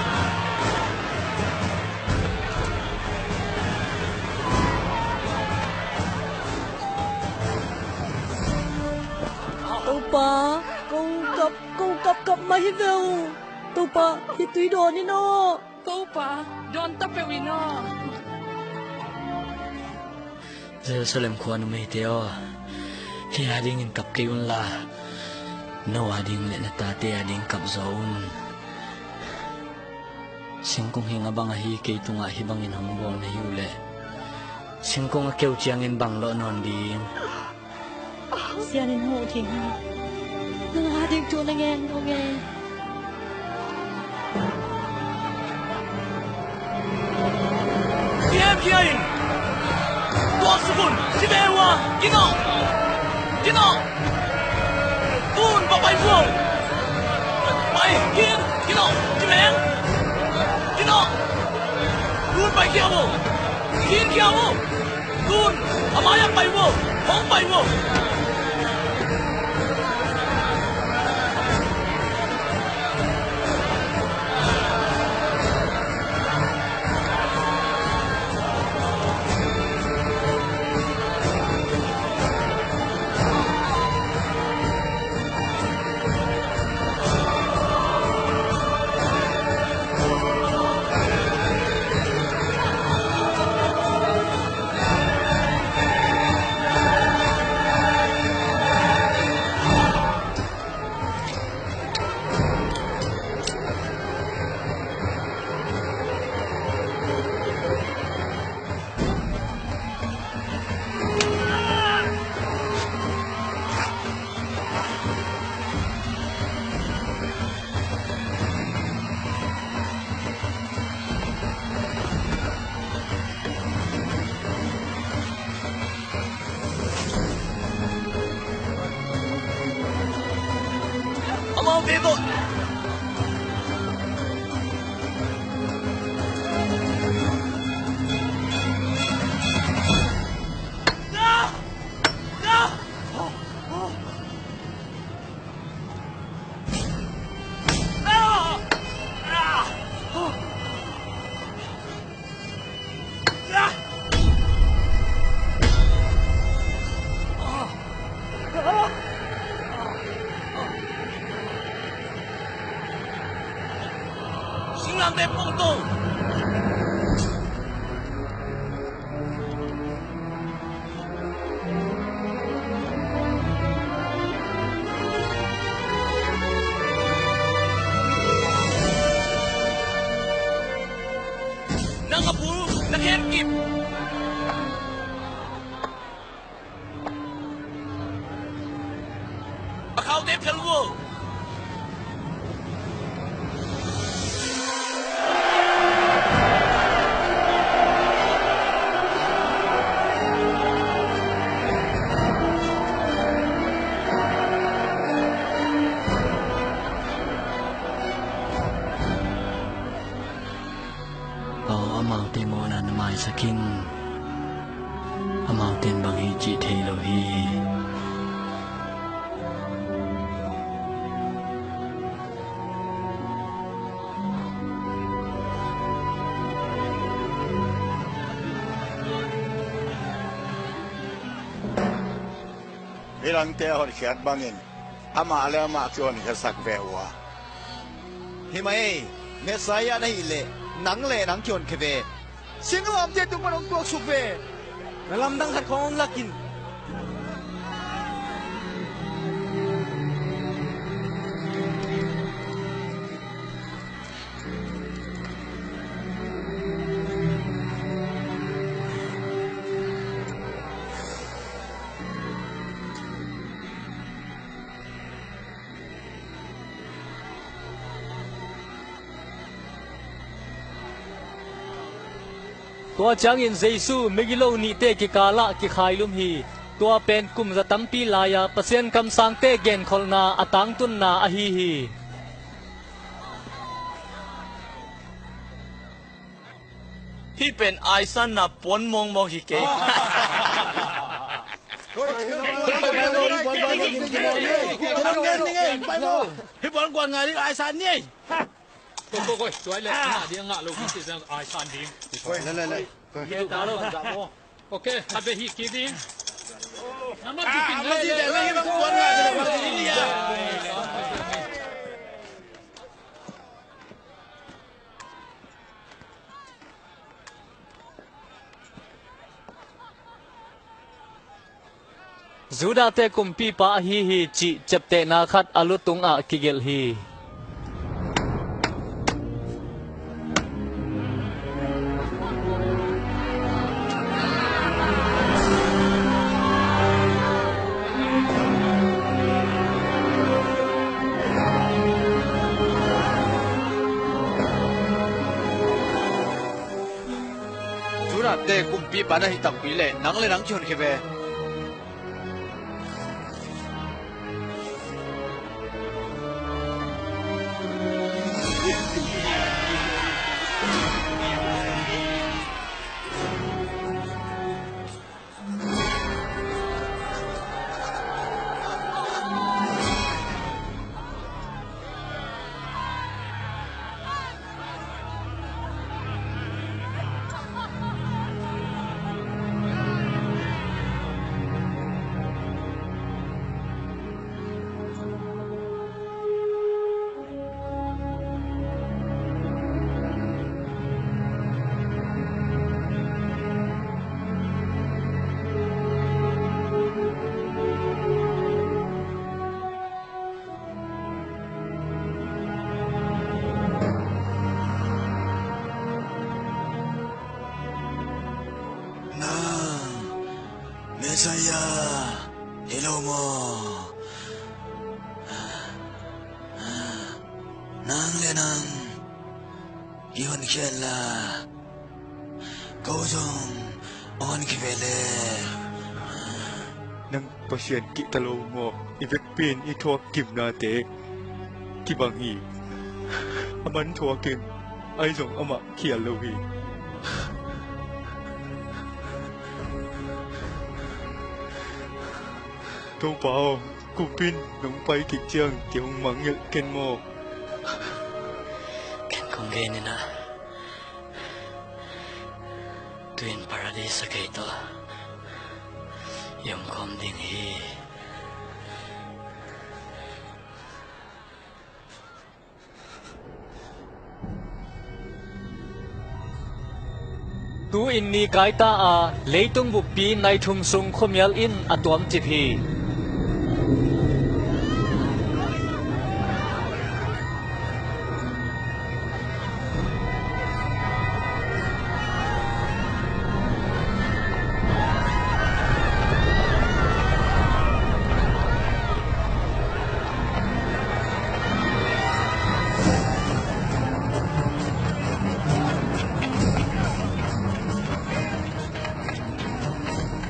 Topa, ko kap, ko kap kap mah hi ve uh. Topa, hih tui dawn in aw. Topa, dawn ta peuh in aw. Jerusalem khua numeite aw, hih adingin kap kei unla, no ading le na tate ading kap zaw un. Singkung hing a bang ahi kei tungah hih bangin hong bawl na hi uh leh, singkung a keu ciangin bang lawh nawn ding? Sian in hong thing hi. Nang a ding thu na ngen dong e. Kihemkhia in. Tuaksuk un. Si ve ua. Kinawh. Kinawh. Tun va pai vuau. Pai khin. Kinawh. Kimeng. Kinawh. Tun paikhia vuau. Khinkhia vuau. Tun, a mai-ah pai vo, hong pai vo. Singlamteh pongtong. Nang a bul na khen kip. A khaute phel vo. Aw, amaute mawhna na maisak in. Amaute in bang hi cih thei lo hi. Hih langte a honkhiat bangin amah le amah kihonkhiatsak ve uh a. Hi mah ei, Messiah na hih leh nang le nang kihonkhia ve. Singlamteh tung pan hong tuaksuk ve. Na lamdang khat khawng hong lak in. Tua ciangin Jesu migilo nihte kikalah kikhailum hi. Tua pen kum za tampi lai-a Pasian kamsangte genkholhna a tangtunna ahi hi. Hih pen aisanna puan mawngmawng hi kei. Hih puan kuan ngai ding aisan ni. Koi, koi, koi, tuai le, ngah ding a ngah lo ding ci ciang aisan ding. Koi, le, le, le. Koi. Ye ta lo. Ok, khat bek hih kik ding. Nambat kik ding. Judahte kumpipa ahi hi cih ciaptehna khat a lu tungah kigelh hi. Judahte kumpipa na hih takpi leh nang le nang kihonkhia ve. Nang Messiah hi lo maw? Nang le nang i honkhiat la, ko zong hong honkhia ve le. Nang Pasian kihta lo maw? I vekpi in i thuak kimnate kibang hi. Aman thuakin, ahi zong amah khial lo hi. Topa aw, kumpin nong pai kik ciang kei hong mangngilh ken maw? Ken kong gen in ah, tu-in Paradis ah kei tawh i omkhawm ding hi. Tu-in ni kai ta a, leitung buppi nai thum sung khuamial in a tuamcip hi.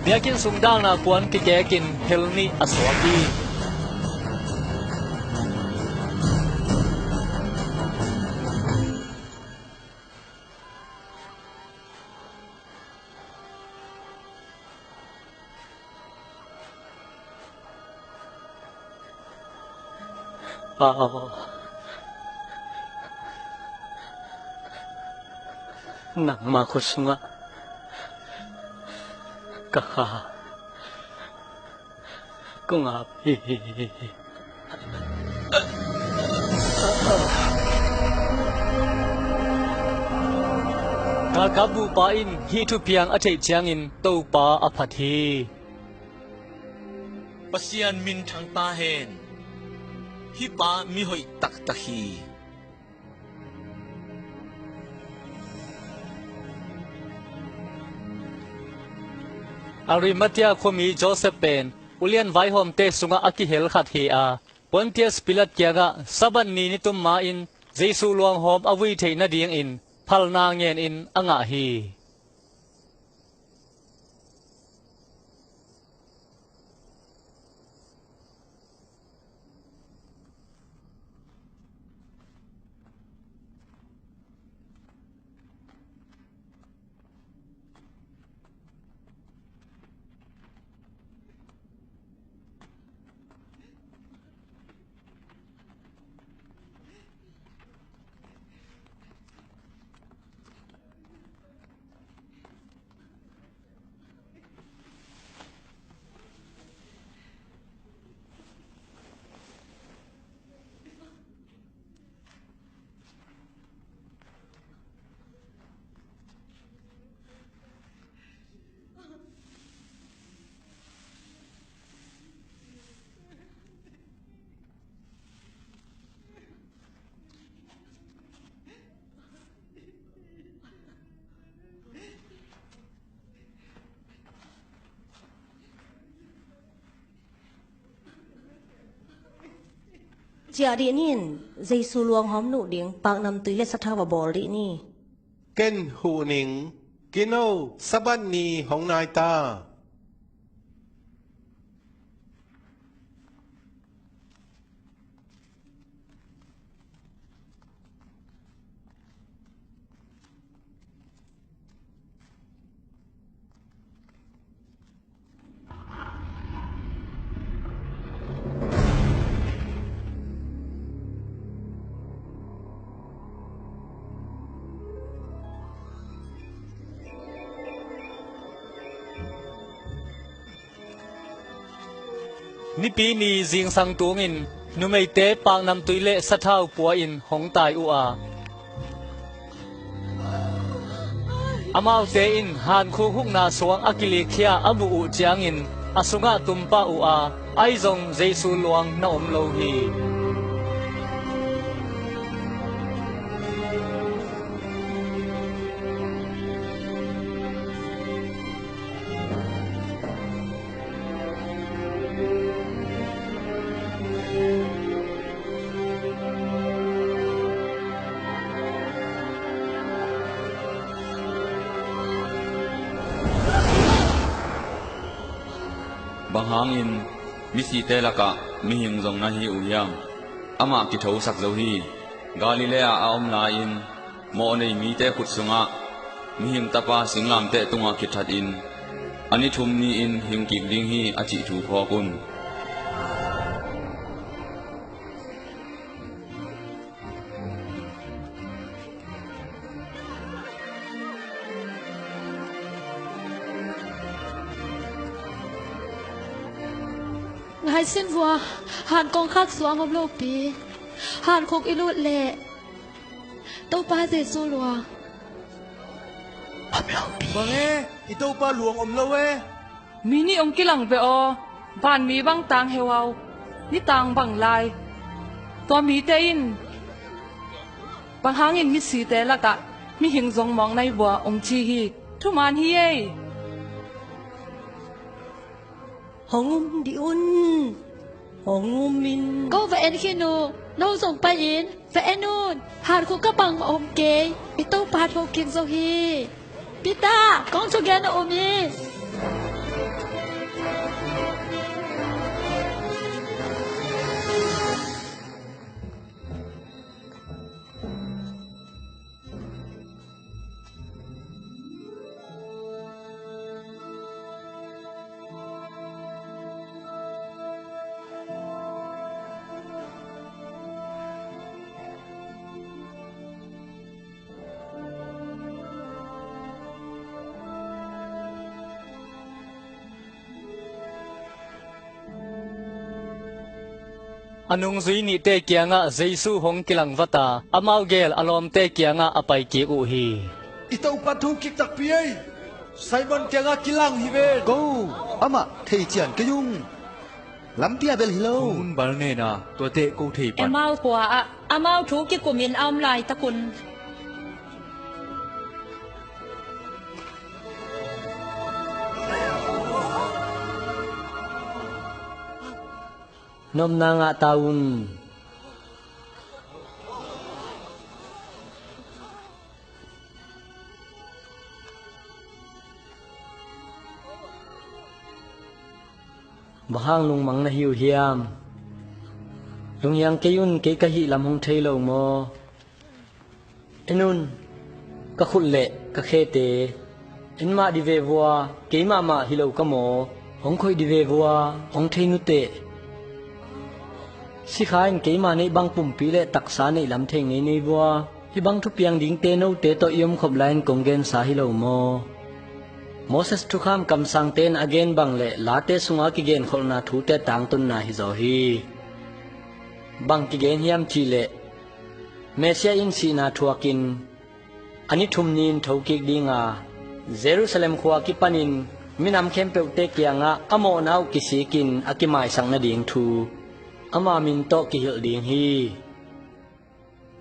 Biakinn sung dalna kuan kikekin hell nih a suak hi. Pa aw, nangma khut sungah ka kha kong ap hi. Galkap buhpa in hih thupiang a theih ciangin Topa a phat hi. Pasian minthang ta hen. Hih pa mihoih taktak hi. Arimathea khuami Joseph pen ulian vaihawmte sungah a kihel khat hi a, Pontius Pilat kiangah Sabbath ni nitum ma-in Jesu luanghawm a vui theih nadingin phalna ngenin a ngah hi. Ciah dih ni in, Jesu luanghawm nuh ding paknamtui le sathau a bawl dih ni. Ken huh ning, kino, Sabbath ni hong nai ta. Nipi ni zingsang tungin numeite paknamtui le sathau pua-in hong tai uh a, amaute in hankhuk hukna suang a kilikkhia a muh uh ciangin a sungah tumpah uh a, ahi zong Jesu luang na om lo hi. Bang hangin misite lakah mihing zong na hi uh hiam? Amah kithosak zo hi. Galilee-ah a om lai-in mawhnei mite khut sungah mihing tapa singlamteh tungah kithatin a ni thum ni-in hing kik ding hi, a cih thu phawk un. Ngai sin vua, han kongkhak suang om lopi. Han khuk i lut leh Topa Jesu lua om lopi. Bang e, i Topa luang om lo e. Mi nih hong kilang ve aw, vanmi bang tang heu au, ni tang bang lai. Tua mite in bang hangin misite lakah mihing zong mawk nai vua hong ci hi. Thuman hi ei. Hong um dih un. Hong um in. Ko va en khin uh. No zong pai-in va en un. Han khuk ah bangmah om kei. I Topa thokik zo hi. Peter, kong thugen a um hi. A nungzui nihte kiangah Jesu hong kilang vat a, amau gel a lawmte kiangah a pai kik uh hi. I Topa thokik takpi ei. Simon kiangah kilang hi ven. Ko, amah thei cian kei ung. Lampi ah bel hi lo. Hong un bal nena, tuate ko thei pan. Emau khua ah amau thu kikumin a om laitak un. Nopna ngah ta un. Bang hang lungmang na hi uh hiam? Lunghiang kei un, kei ka hih lam hong thei lo maw? En un, ka khut le ka khete en mah dih ve vua, kei mahmah hi lo ka maw? Hong khoih dih ve vua, hong thei nuteh. Sikha in keima neih bang pumpi le taksa neih lam thei ngei nei vua. Hih bang thupiang dingte note tawh i omkhop lai-in kong gensa hi lo maw? Moses thukham kamsangte in a gen bang le Late sunga kigenkholhna thute tangtunna hizaw hi. Bang kigen hiam cihleh, Messiah in sihna thuakin a ni thum ni-in thokik dinga, Jerusalem khua kipanin minam khempeuhte kiangah a mawhna uh kisikin a kimaisak nading thu ama min tawh kihilh ding hi.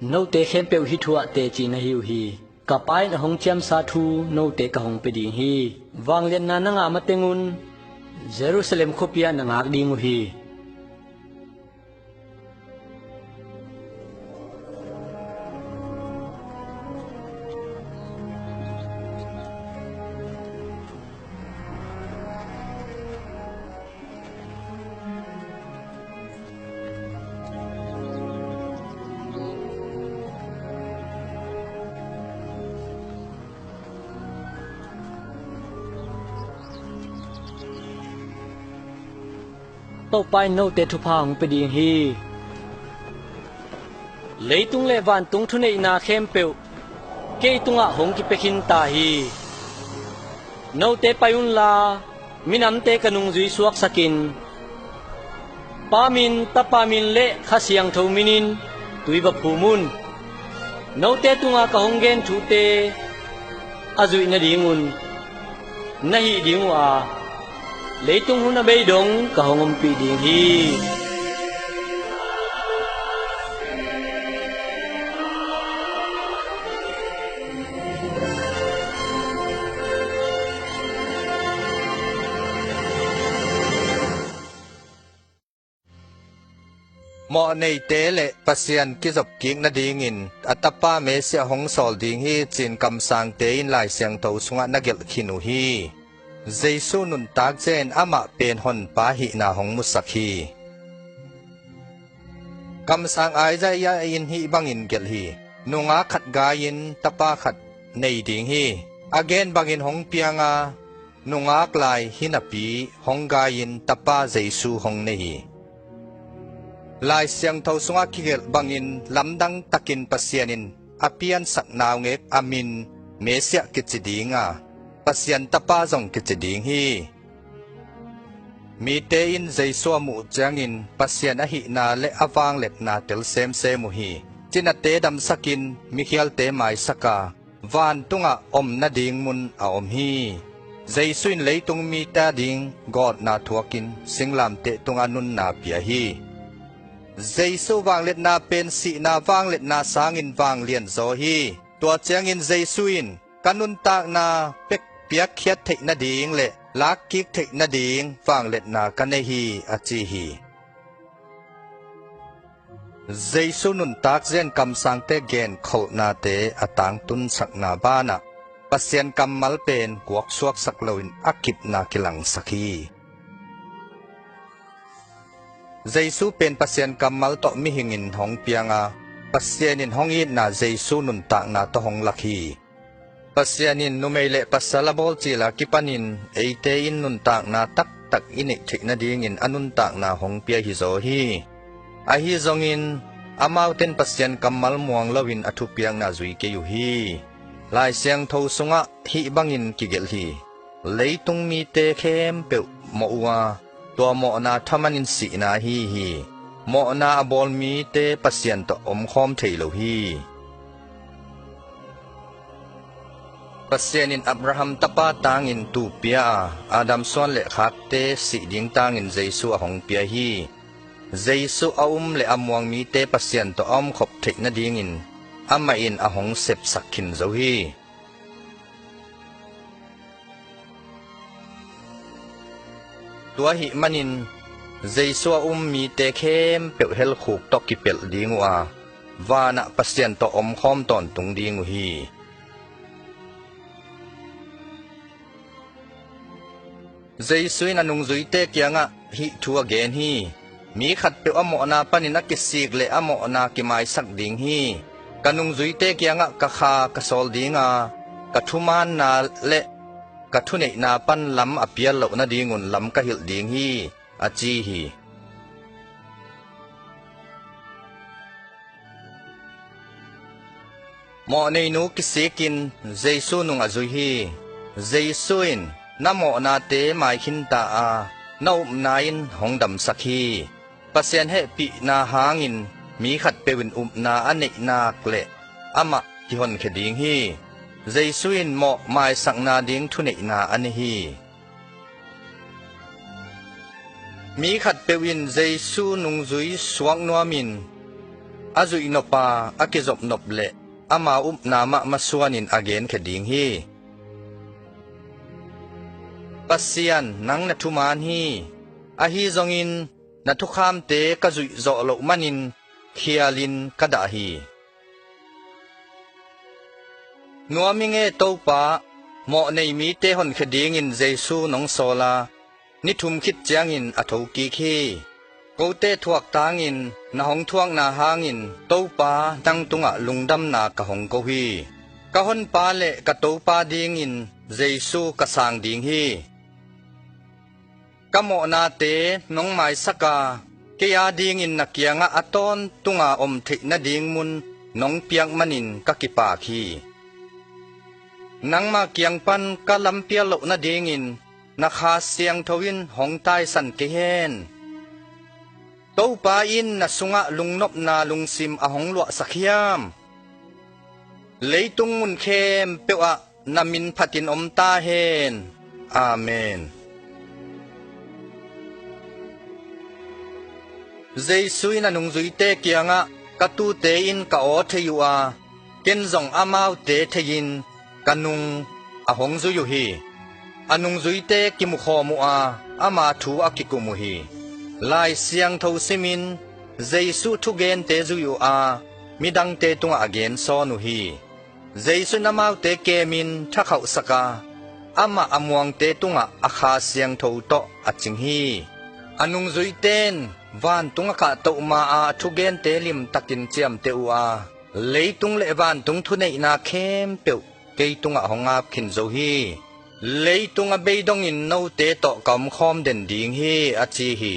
Note khempeuh hih thu ah teci na hi uh hi. Ka Pa in a hong ciamsa thu note ka hong pia ding hi. Vangliatna na ngah matengun Jerusalem khuapi ah na ngak ding uh hi. Topa in note thupha hong pia ding hi. Leitung le vantung thuneihna khempeuh kei tungah hong kipia khin ta hi. Note pai unla, minamte ka nungzui suaksakin, Pa min, Tapa min le Kha Siangtho minin tui va phum un. Note tunga ka hong gen thute a zuih nadingun na hih ding uh a, leitung hun a bei dong ka hong ompih ding hi. Mawhneite le Pasian kizopkik nadingin a Tapa Messiah hong sawl ding hi, ci-in kamsangte in Lai Siangtho sungah na gelh khin uh hi. Jesu nuntakzia in amah pen Honpa hihna hong musak hi. Kamsang Isaiah in hih bangin gelh hi: Nungak khat gai-in tapa khat nei ding hi. A gen bangin hong piang a, nungak lai hinapi hong gai-in tapa Jesu hong nei hi. Lai Siangtho sungah kigelh bangin lamdang takin Pasian in a piansak naungek a min Messiah kici ding a, Pasian Tapa zong kici ding hi. Mite in Jesu a muh ciangin Pasian ahihna le a vangliatna tel semsem uh hi. Cinate damsakin mikhialte maisak a, vantungah om nading mun a om hi. Jesu in leitung mite ading gawtna thuakin singlamteh tungah nunna pia hi. Jesu vangliatna pen sihna vangliatna sangin vanglian zaw hi. Tua ciangin Jesu in, "Ka nuntakna pek piakkhiat theih nading le lakkik theih nading vangliatna ka nei hi," a ci hi. Jesu nuntak zia in kamsangte genkholhnate a tangtunsakna banah Pasian kammal pen guaksuaksak loin a kipna kilangsak hi. Jesu pen Pasian kammal tawh mihing in hong piang a, Pasian in hong itna Jesu nuntakna tawh hong lak hi. Pasian in numei le pasal a bawl cil a kipanin eite in nuntakna taktak i neih theih nadingin a nuntakna hong pia hi zaw hi. Ahi zongin, amaute in Pasian kammal muang loin a thupiakna zui kei uh hi. Lai Siangtho sungah hih bangin kigelh hi: "Leitung mite khempeuh mawh uh a, tua mawhna thaman in sihna ahi hi. Mawhna a bawl mite Pasian tawh omkhawm thei lo hi." Pasian in Abraham tapa tangin tuu pia a, Adam suan le khakte sih ding tangin Jesu a hong pia hi. Jesu a um le a muang mite Pasian tawh a omkhop theih nadingin amah in a hong sepsak khin zo hi. Tua ahih manin Jesu a um mite khempeuh helkhuk tawh kipelh ding uh a, vanah Pasian tawh omkhawm tawntung ding uh hi. Jesu in a nungzuite kiangah hih thu a gen hi: "Mi khatpeuh a mawhna panin a kisik le a mawhna kimaisak ding hi. Ka nungzuite kiangah ka Kha ka sawl ding a, ka thumaanna le ka thuneihna pan lam a pial loh nadingun lam ka hilh ding hi," a ci hi. Mawhneinu kisikin Jesu nung a zui hi. Jesu in, "Na mawhnate mai khinta a, na upna in hong damsak hi. Pasian hehpihna hangin mi khatpeuh in upna a neih nak leh amah kihonkhia ding hi." Jesu in mawh maisakna ding thuneihna a nei hi. Mi khatpeuh in Jesu nungzui suak nuamin a zuih nop a, a kizop nop leh ama upna mah masuanin a genkhia ding hi. "Pasian, nang na thuman hi. Ahi zongin na thukhamte ka zuih zawh loh manin khialin ka dah hi." "Nuam ing e, Topa, mawhnei mite honkhia dingin Jesu nong sawl a, ni thum khit ciangin a thokik hi. Kote thuak tangin na hong thuakna hangin, Topa, nang tungah lungdamna ka hong ko hi. Ka honpa le ka Topa dingin Jesu ka sang ding hi. Ka mawhnate nong maisak a, kei adingin na kiangah a tawntunga om theih nading mun nong piak manin ka kipak hi. Nangma kiang pan ka lampial loh nadingin na Kha Siangtho in hong taisan kei hen. Topa in na sungah lungnopna lungsim a hong luahsak hiam? Leitung mun khempeuh ah na min phatin om ta hen. Amen." Jesu in a nungzuite kiangah, "Ka tuute in ka aw thei uh a, ken zong amaute thei-in ka nung a hong zui uh hi." A nungzuite kimukhawm uh a, ama thu a kikum uh hi. Lai Siangtho simin Jesu thugente zui uh a, midangte tungah a gensawn uh hi. Jesu in amaute kemin thakhauhsak a, amah a muangte tungah a Kha Siangtho tawh a cing hi. A nungzuite in Vantung a kahtoh ma-a a thugente limtakin ciamteh uh a, leitung le vantung thuneihna khempeuh kei tungah hong ap khin zo hi. Leitung a bei dongin note tawh ka omkhawm den ding hi, a ci hi.